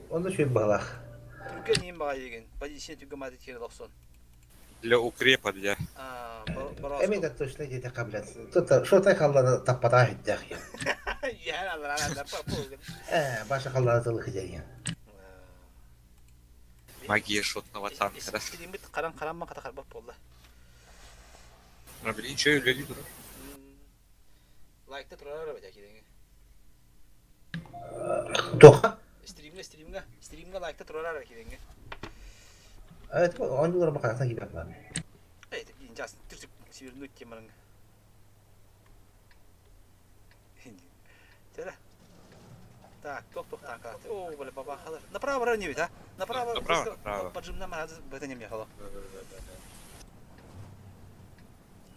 он шү балах. Түрке нем ба деген. Позиция түрке мады тері 90. Для укрепа, для. А, Борооску. Эмиэ да точно диэтэххэ, блядь, тут что-то халлана таппатаа иһиттээх я. Иһэн аллараа папа. Э, баша халлана тылы хидерген. Магия шотного танка, да? Стриммит харан харамма хата харбат буолла. Ну, блин, че үлэлии турар. Лайкта турар эбит кириҥи. Туха? Стримҥэ стримҥэ стримҥэ лайкта турар кириҥи. Это он бакарсан кибет бар. Эй, инжас түрсүк свернуть темарың. Чара. Так, тох тох танк. О, бля, баба халар. Направо не ведь, а? Направо. Направо, направо. Поджимна мара это не мехало.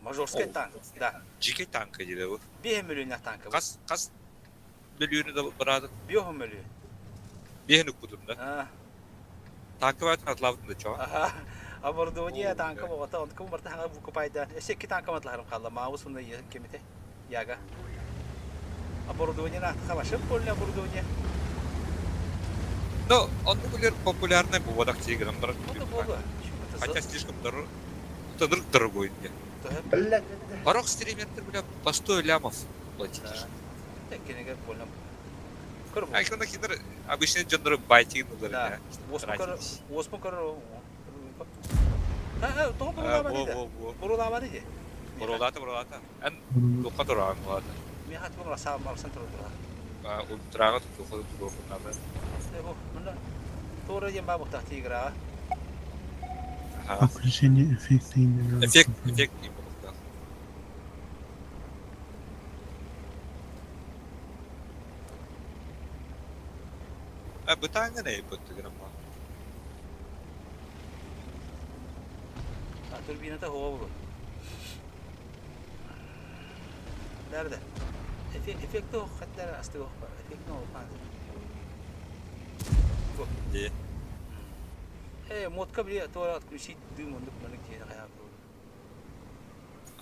Мажорский танк, да. Дьикэй танка диде бу. Биэһ мөлүөннээх танка. Хас хас мөлүйүөнү да бараадын. Биэһ мөлүөн. Биэһин укпутум да. Танка баатын атлаабытым да чоо. Аха. Оборудование танка боҕото, онтукум барта хаҥа букупайда. Өссө икки танка матлахарым хаалла. Маабыс уонна кемите. Яга. Оборудование наахта больно оборудование. Ну, он популярный буолбатах дии гынан баран. Ну, буолуо. Хотя слишком дорого. Это дорогой мне. Порог стримердер, бля, по 100 лямов платить. Кинеге больно. А их хитр обычно дьоннору байтигин Да. Оспун көрөр. Тоҕо бурулаабат иде? Бурулаабат иде? Бурулаата, бурулаата. Эн туохха тураҕын булаата? Мен хатыбым раса марсан турула. Ультраҕа туохха туруохуннаата. Мында туора диэн баа буктах тиграҕа. Отключение эффекта именно. Эффект, эффект не буолуохтаах. А бытааҥҥын эйбыттыгын ама. Турбината хуга булу. Nerede? Эффекти хаттар асты бар. Эффект no бар. Де. Э, мотка били туора отключить дым ондук манык диэн хайа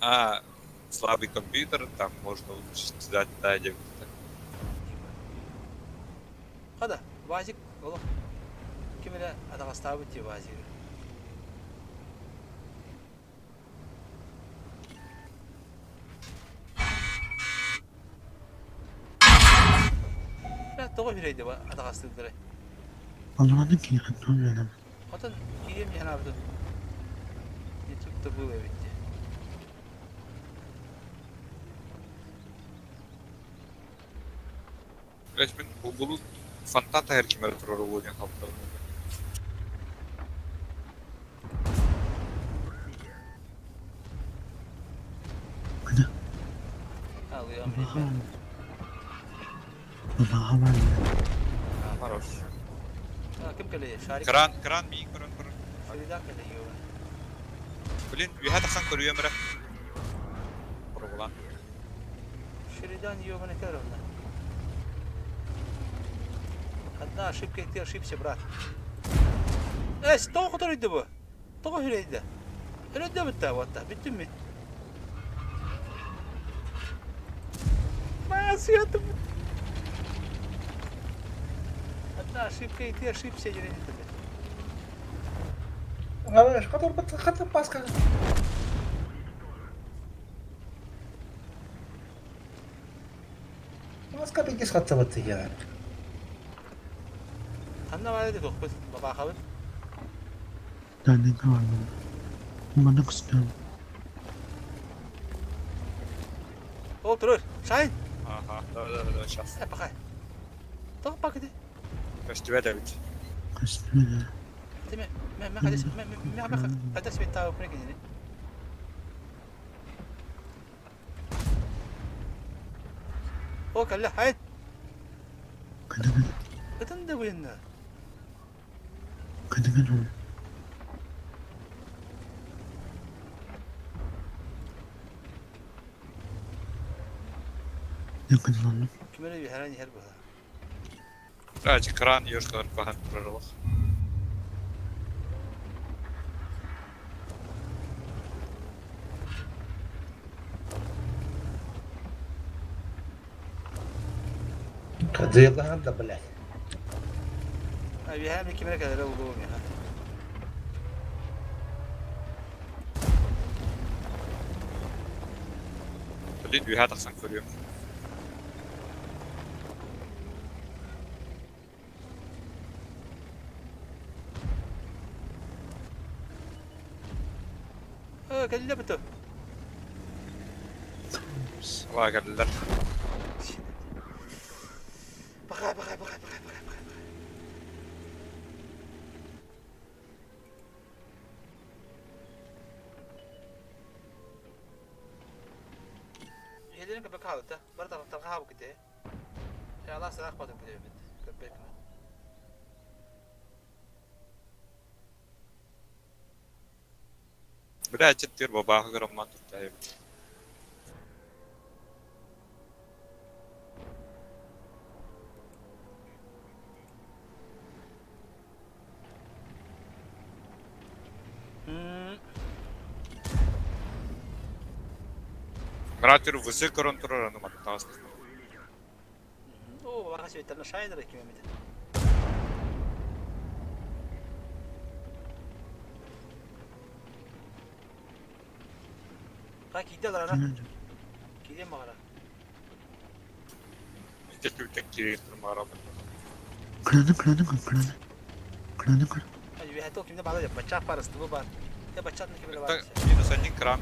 А, слабый компьютер, там можно улучшить, да, да, где Хада, вазик, олох. Ким эрэ атаҕастаабыт дии вазигы. Бля, тоҕо үрэйдэ атаҕастыыллара? Аллаҕаны киэхэ туруйалым. Отон кириэм иһэн аабытын. Не тут-то было эбит дии. Блять, мин булбулу фонтан таһар ким эрэ турар уонен хаалтарым. Алыам Хорош. Ким кэлэ? Шарик. Кран, кран миин көрөн көрөн. Шарида кэлэ йоо. Блин, үһэ тахсан көрүөм эрэ. Боругулаан. Шеридан ёбаный кэровна. Одна ошибка, и ты ошибся, брат. Э, тоҕо хоторуйду бу? Тоҕо хүрейді? Өрөдө бүтті, вот бүттүм ми? Маа, Одна ошибка, и ты ошибся, диэн этэ. Хатыр хатыр паска. Маска пикис хатсабыт я. Ханна баар эти туохпут, бабаахабыт? Данныга барбын. Маны кыстым. Ол турur. Шайн. Ага, да, да, да, сейчас. Э, пахай. Тоҕо пакыты? Көстүбэт эбит. Көстүбэт. Теме, ме ме хадис ме ме ме хадис беттаа күнэ кинини. О, кэллэ, хай. Кыдыгын. Ытын да буйынна. Кыдыгын ол. Yakınlandım. Ким эрэ үһэрэн иһэр быһа. Раджи кран ёшкалар куһан турар олох. Кадыйлахан да, блядь. А үһээн ким эрэ кэлэрэ улуу миэхэ. Билин үөһэ тахсан көрүөм. Э, кэллэ буту. Ла кэллилэр. Пока, пока, пока, пока, пока, пока. Иһэлэрин көбө хаалыта, бары тарҕаһаабы ките. Алаас саах батып билэбит, көрбөккүн. Бля, ачыттыыр бабааһы гырамман туттайбыт. Мратер высы көрөн турар аны маттаас. Оо, баҕа сүөттэрнэ шайнер кимэмит. Ха киирдэ аларана. Киирэн баҕара. Итэ киирэн турмаара. Кыраны кыраны кыраны. Кыраны кыраны. Үөһэ кимде баала баччаах бар ыстыбы бар. Я баччаатын кимде бар. Минус один кран.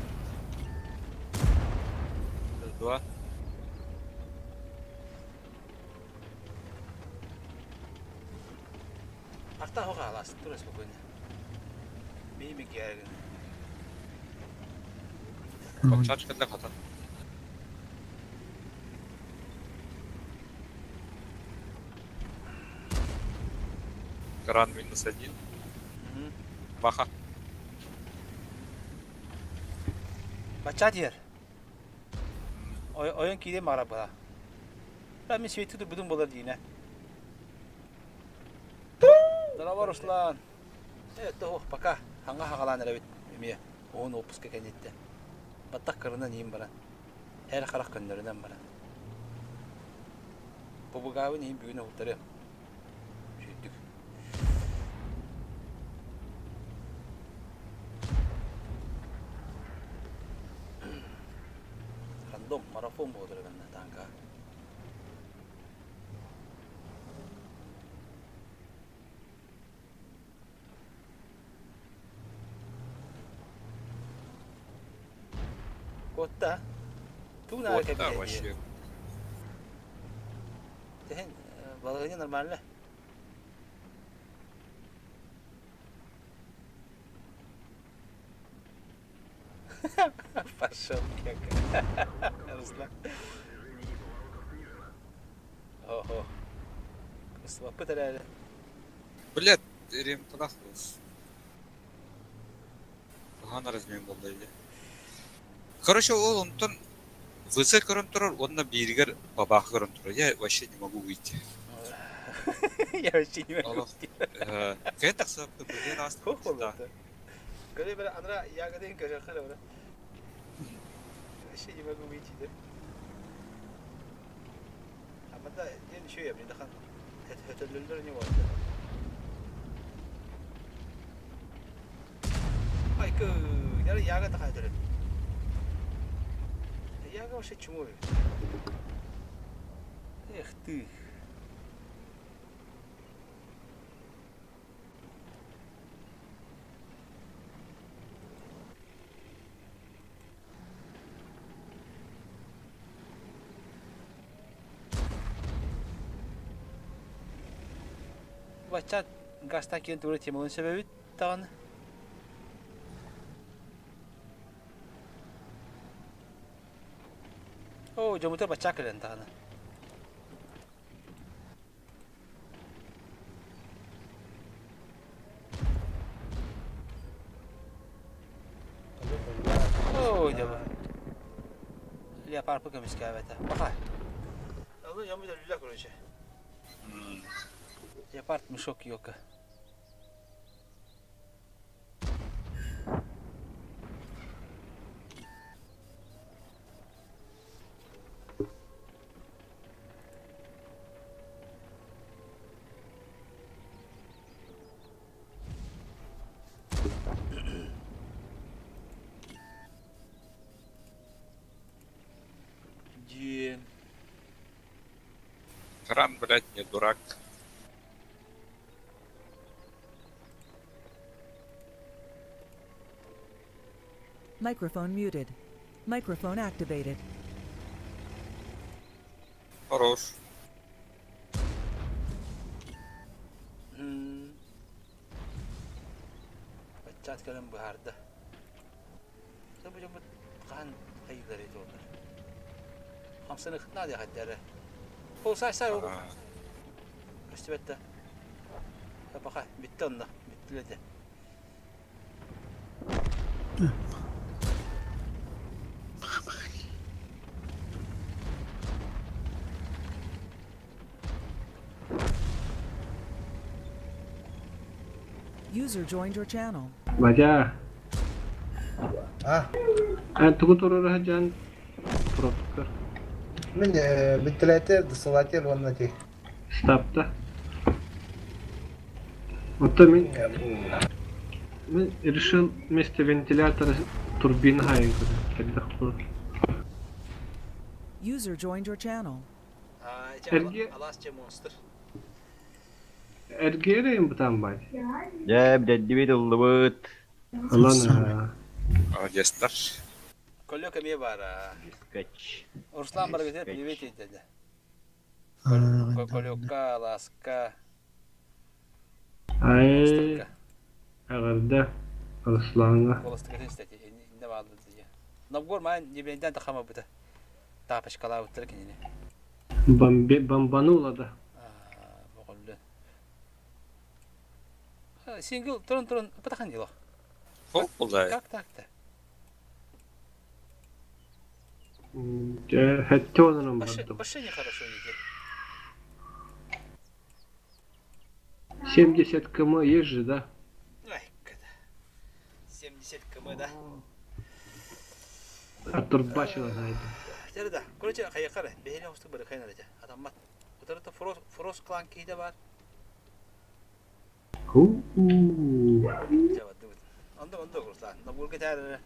Два. Арта хоға алас, тура спокойно. Мими герген. Баччаат кэллэ хатан. Кран минус один. Баха. Баччаат ер. Ойон киирэн баҕара быһа. Мин свети турбутум буолар диинэ. Здорово, Руслан. Э, то пока хаҥа хаҕалаан эрэбит эмиэ уһун уоппуска кэнниттэн. Баттах кырынан иин баран. Эр харах көннөрүнэн баран. Бубугаабын иин бүгүн уһултарыам. Сүүрдүк. Рандом, марафон буолар эбэннэ таанка. Куотта. Тугу наада Куотта кэбиһэ вообще. Тэһин балаһыанньа нормально. Пошел кека. Руслан. Ого. Слапы эрээри. Блядь, ремталах буолус. Хаһан размен буолла или. Короче, ол онтон ВЗ көрөн турар уонна бииригэр бабаах көрөн турар. Я вообще не могу выйти. Я вообще не могу выйти. Кэт тахсыаппы быһыан ааста. Көрө бere анра ягодын көрө хара бара. Вообще не могу выйти, да. Аманда диэн үчүгэй эбит хөтөллөллөр не болды. Айкы, яга тахайдыр. Яга вообще чмо. Эх ты. Бачча гастан киэн тура темалын себебит даҕаны. Оо, дьоммутугар бачча кэлэн даҕаны. Оо, дьэ бу. Леопарпы көмүскээбэтэ. Баха. Ону дьоммут өллүлэр короче. Леопард мешок йока. Экран, блядь, не дурак. Microphone muted. Microphone activated. Хорош. Баччаат кэлэн быһаарда. Бу дьоммут хаһан хайыылар ити олор. Хамсаныхыт наадыах эрэ. Ол сай сай ол. Көстүбэт да. Баха бүттэ онно. Бүттүлэр де. User joined your channel. Бадьа. А? Эн тугу туруора сылдьан пропкар. Мин вентилятор, досылатель уонна ти. Штабта. Оттон мин мин решил вместо вентилятора турбина хайын көрөн көрдөх User joined your channel. Эрге Алаас дьэ монстр. Эргиэрейин бытаан баай. Дьэ, билэрдибит ыллыбыт. Ылан Молодецтар. Көлөк эмиэ баара. Дискач. Руслан барыгытыгар привет диэтэ. Көлөккө, алааска. Ай, эҕэрдэ Руслаҥҥа. Куоластыгытын истэти, иннэ бааллар дии. Новгор маан небенден тахамабыта. Тапочкалаабыттара кинини. Бомби бомбанула да. Боҕоллун. Сингл турун турун пытахан дело. Как так-то? Дьэ, хэттэ онон бардым. Вообще нехорошо идет. 70 км есть же, да? Ай, 70 км, да. Отрубачила за это. Дьэ да, короче, хайахара, бэһиэлэ устук бырыкайын эрэ атаммат. Утарыта Фрос, Фрос клан киһитэ баар. Дьэ бардыбыт. Онда онда Руслан, набурга таарара.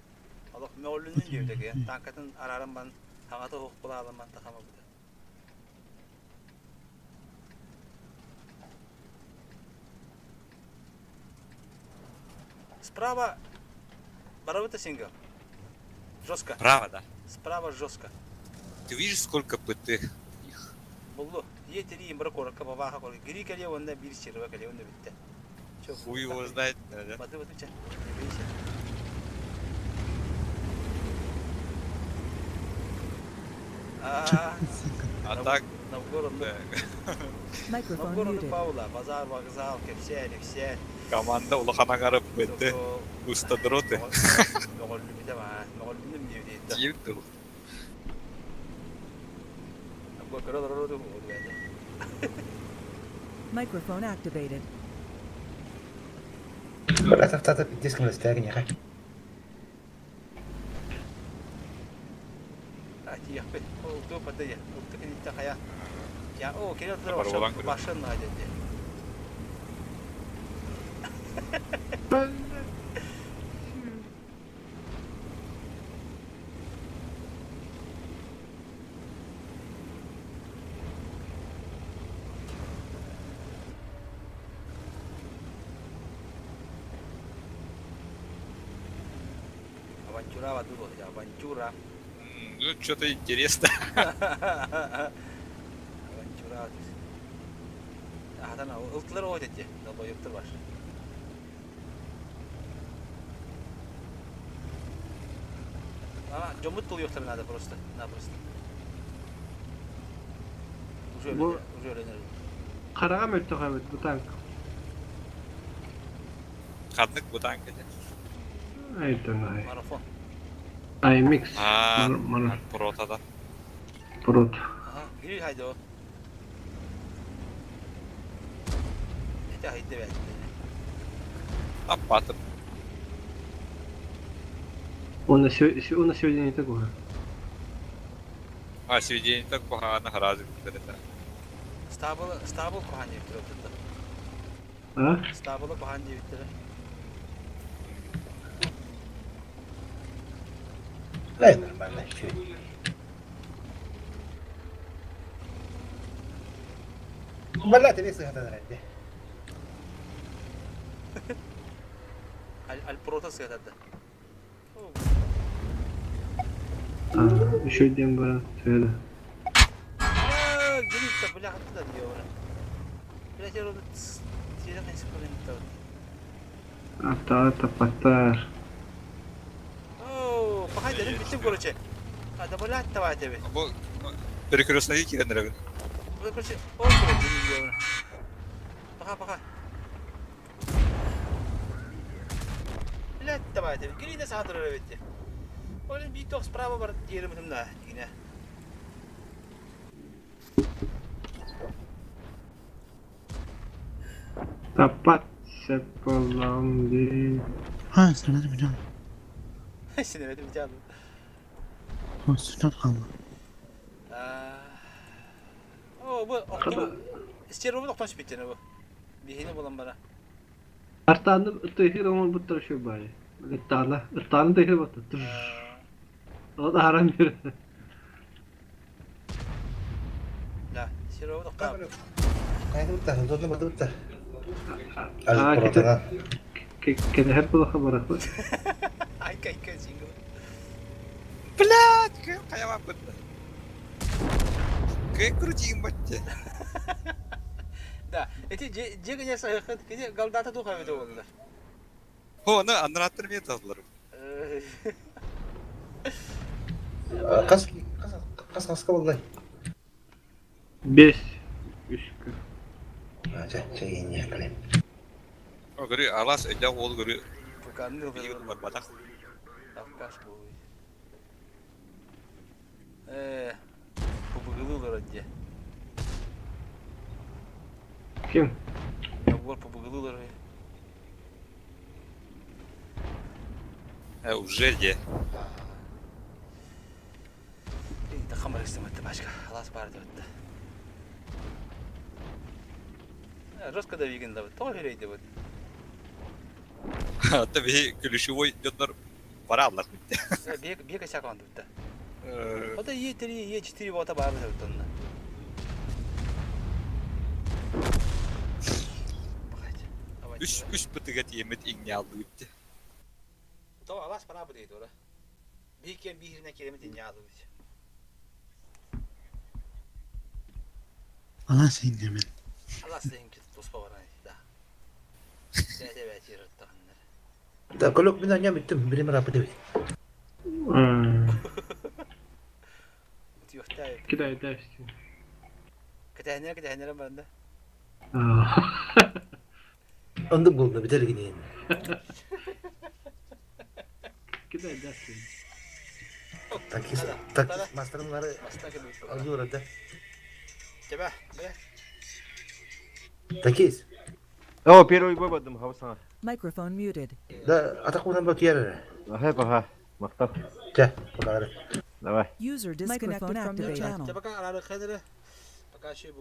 Олох мөҕүллүннүн диэбитэ танкатын арааран бан хаҥата уһук булаалан тахамабыта. Справа барабыта сингл. Жестко. Справа, да. Справа жестко. Ты видишь, сколько ПТ их? Буллу. Е-три имбра коракка бабаха кор. Гири кэлиэ уонна биир черва кэлиэ уонна бүттэ. Хуй его знает, да? Баты баты чэ. А так... Новгород, Microphone Новгород muted. Паула, базар, вокзал, кэпсээн, ипсээн. Команда улахан ПТ. Устадроты. Мөҕүллүбүтэ баа, мөҕүллүнүм диэбитэ. Диир Microphone activated. Бля, пиздец кымнастаах киниэхэ. Авантюра воду, авантюра. Ну, что-то интересно. Авантюра. Ахатан ылтылар о дети, долбоебтар бар. А, дьоммут тулуйуохтара надо просто, напросто. Уже Бу- уже öğrenirim. Хараҕа мөлтөх эбит бу танк. Ханнык бу танк этэ. Айтан ай. Марафон. IMX. А, Мара протада. прот. Ага, гири хайда о. Это хайда бәйт. Аппатым. Он на сегодня, он на сегодня не такое. А, сведение так погано гораздо это. Стабыл, стабыл кухан диэбиттэр отутта. А? Стабылы кухан диэбиттэр. Да, нормально, чё. Бала тебе сыһатан эрэрди. Альпрота сыһатарды. Еще диэн баран төһө Грита, бля, откуда диэбара. Бля, я роду Аттаҕа таппаттар. Оо, пахай биттим короче. А добавлять давай тебе. Бу перекрестный киирэн эрэбин. Бу короче, ол короче Пока, пока. Блядь, давай тебе. Грида саатыр эбитти. Ол биир тох справа бар диэрим да, дигине. Таппат сөп буоллаҕым дии. Ha, синереdim bir tane. Синереdim bir tane. Sütun kaldı. О, бу окту стервобут октон сүпүттэн бу. Биһини булан бара. Артааны тыһыр оҥорбуттар үчүгэй баайы. Ыттаана, ыттааны тыһыр батта. Ол ааран бир. Да, стервобут октон. Хайда бутта, зонна бутта бутта. Аа, кэтэһэр булаха барахпыт. Айка, айка, сингл. Блядь, хайа бытта. Кэ крутим батте. Да, эти дьиэ саһыхыт, кини галдата туха эбит буоллар. Хо, аны анраттыр мен тазлар. Хас хас хаска буоллай? Бес үскө. Чэ, чэ, инне кэлин. О, көрү, алас өйдөөх уол көрү. Пуканны барбатах. Алкаш буолуй. Э, побыгылылар дьэ. Ким? Ягуар побыгылылар. Э, уже де. Тахамар истеметте башка. Алас бар деп. Жестко давиген да, тоже рейде вот. Ата би ключевой дьоннор бараллар битте. Бек бек сакан деп. Ота Е3, Е4 бота бар деп тонна. Үс үс бытыга тиэмит иҥне алды битте. То алас бара бу дейт ора. Бикен бирine керемет иҥне алды бит. Алас иннемен. Алас деген туспа бар да. Дәте бәти рыттаннар. Да, колок мин аня биттим, билим рапы деп. Тиохтай. Кидай дальше. Кытайнер кытайнер барда. Ондук болду, битер гинен. Кидай дальше. Такис, такис мастернары алжура да. Тебе, бе. Такис. О, первый бой бадым, хабасана. Microphone muted. Да, атакунан бат яры. Ага, ага. Мактап. Чэ, пока. Давай. User disconnected from your channel. Пока, ара хедere. Пока еще.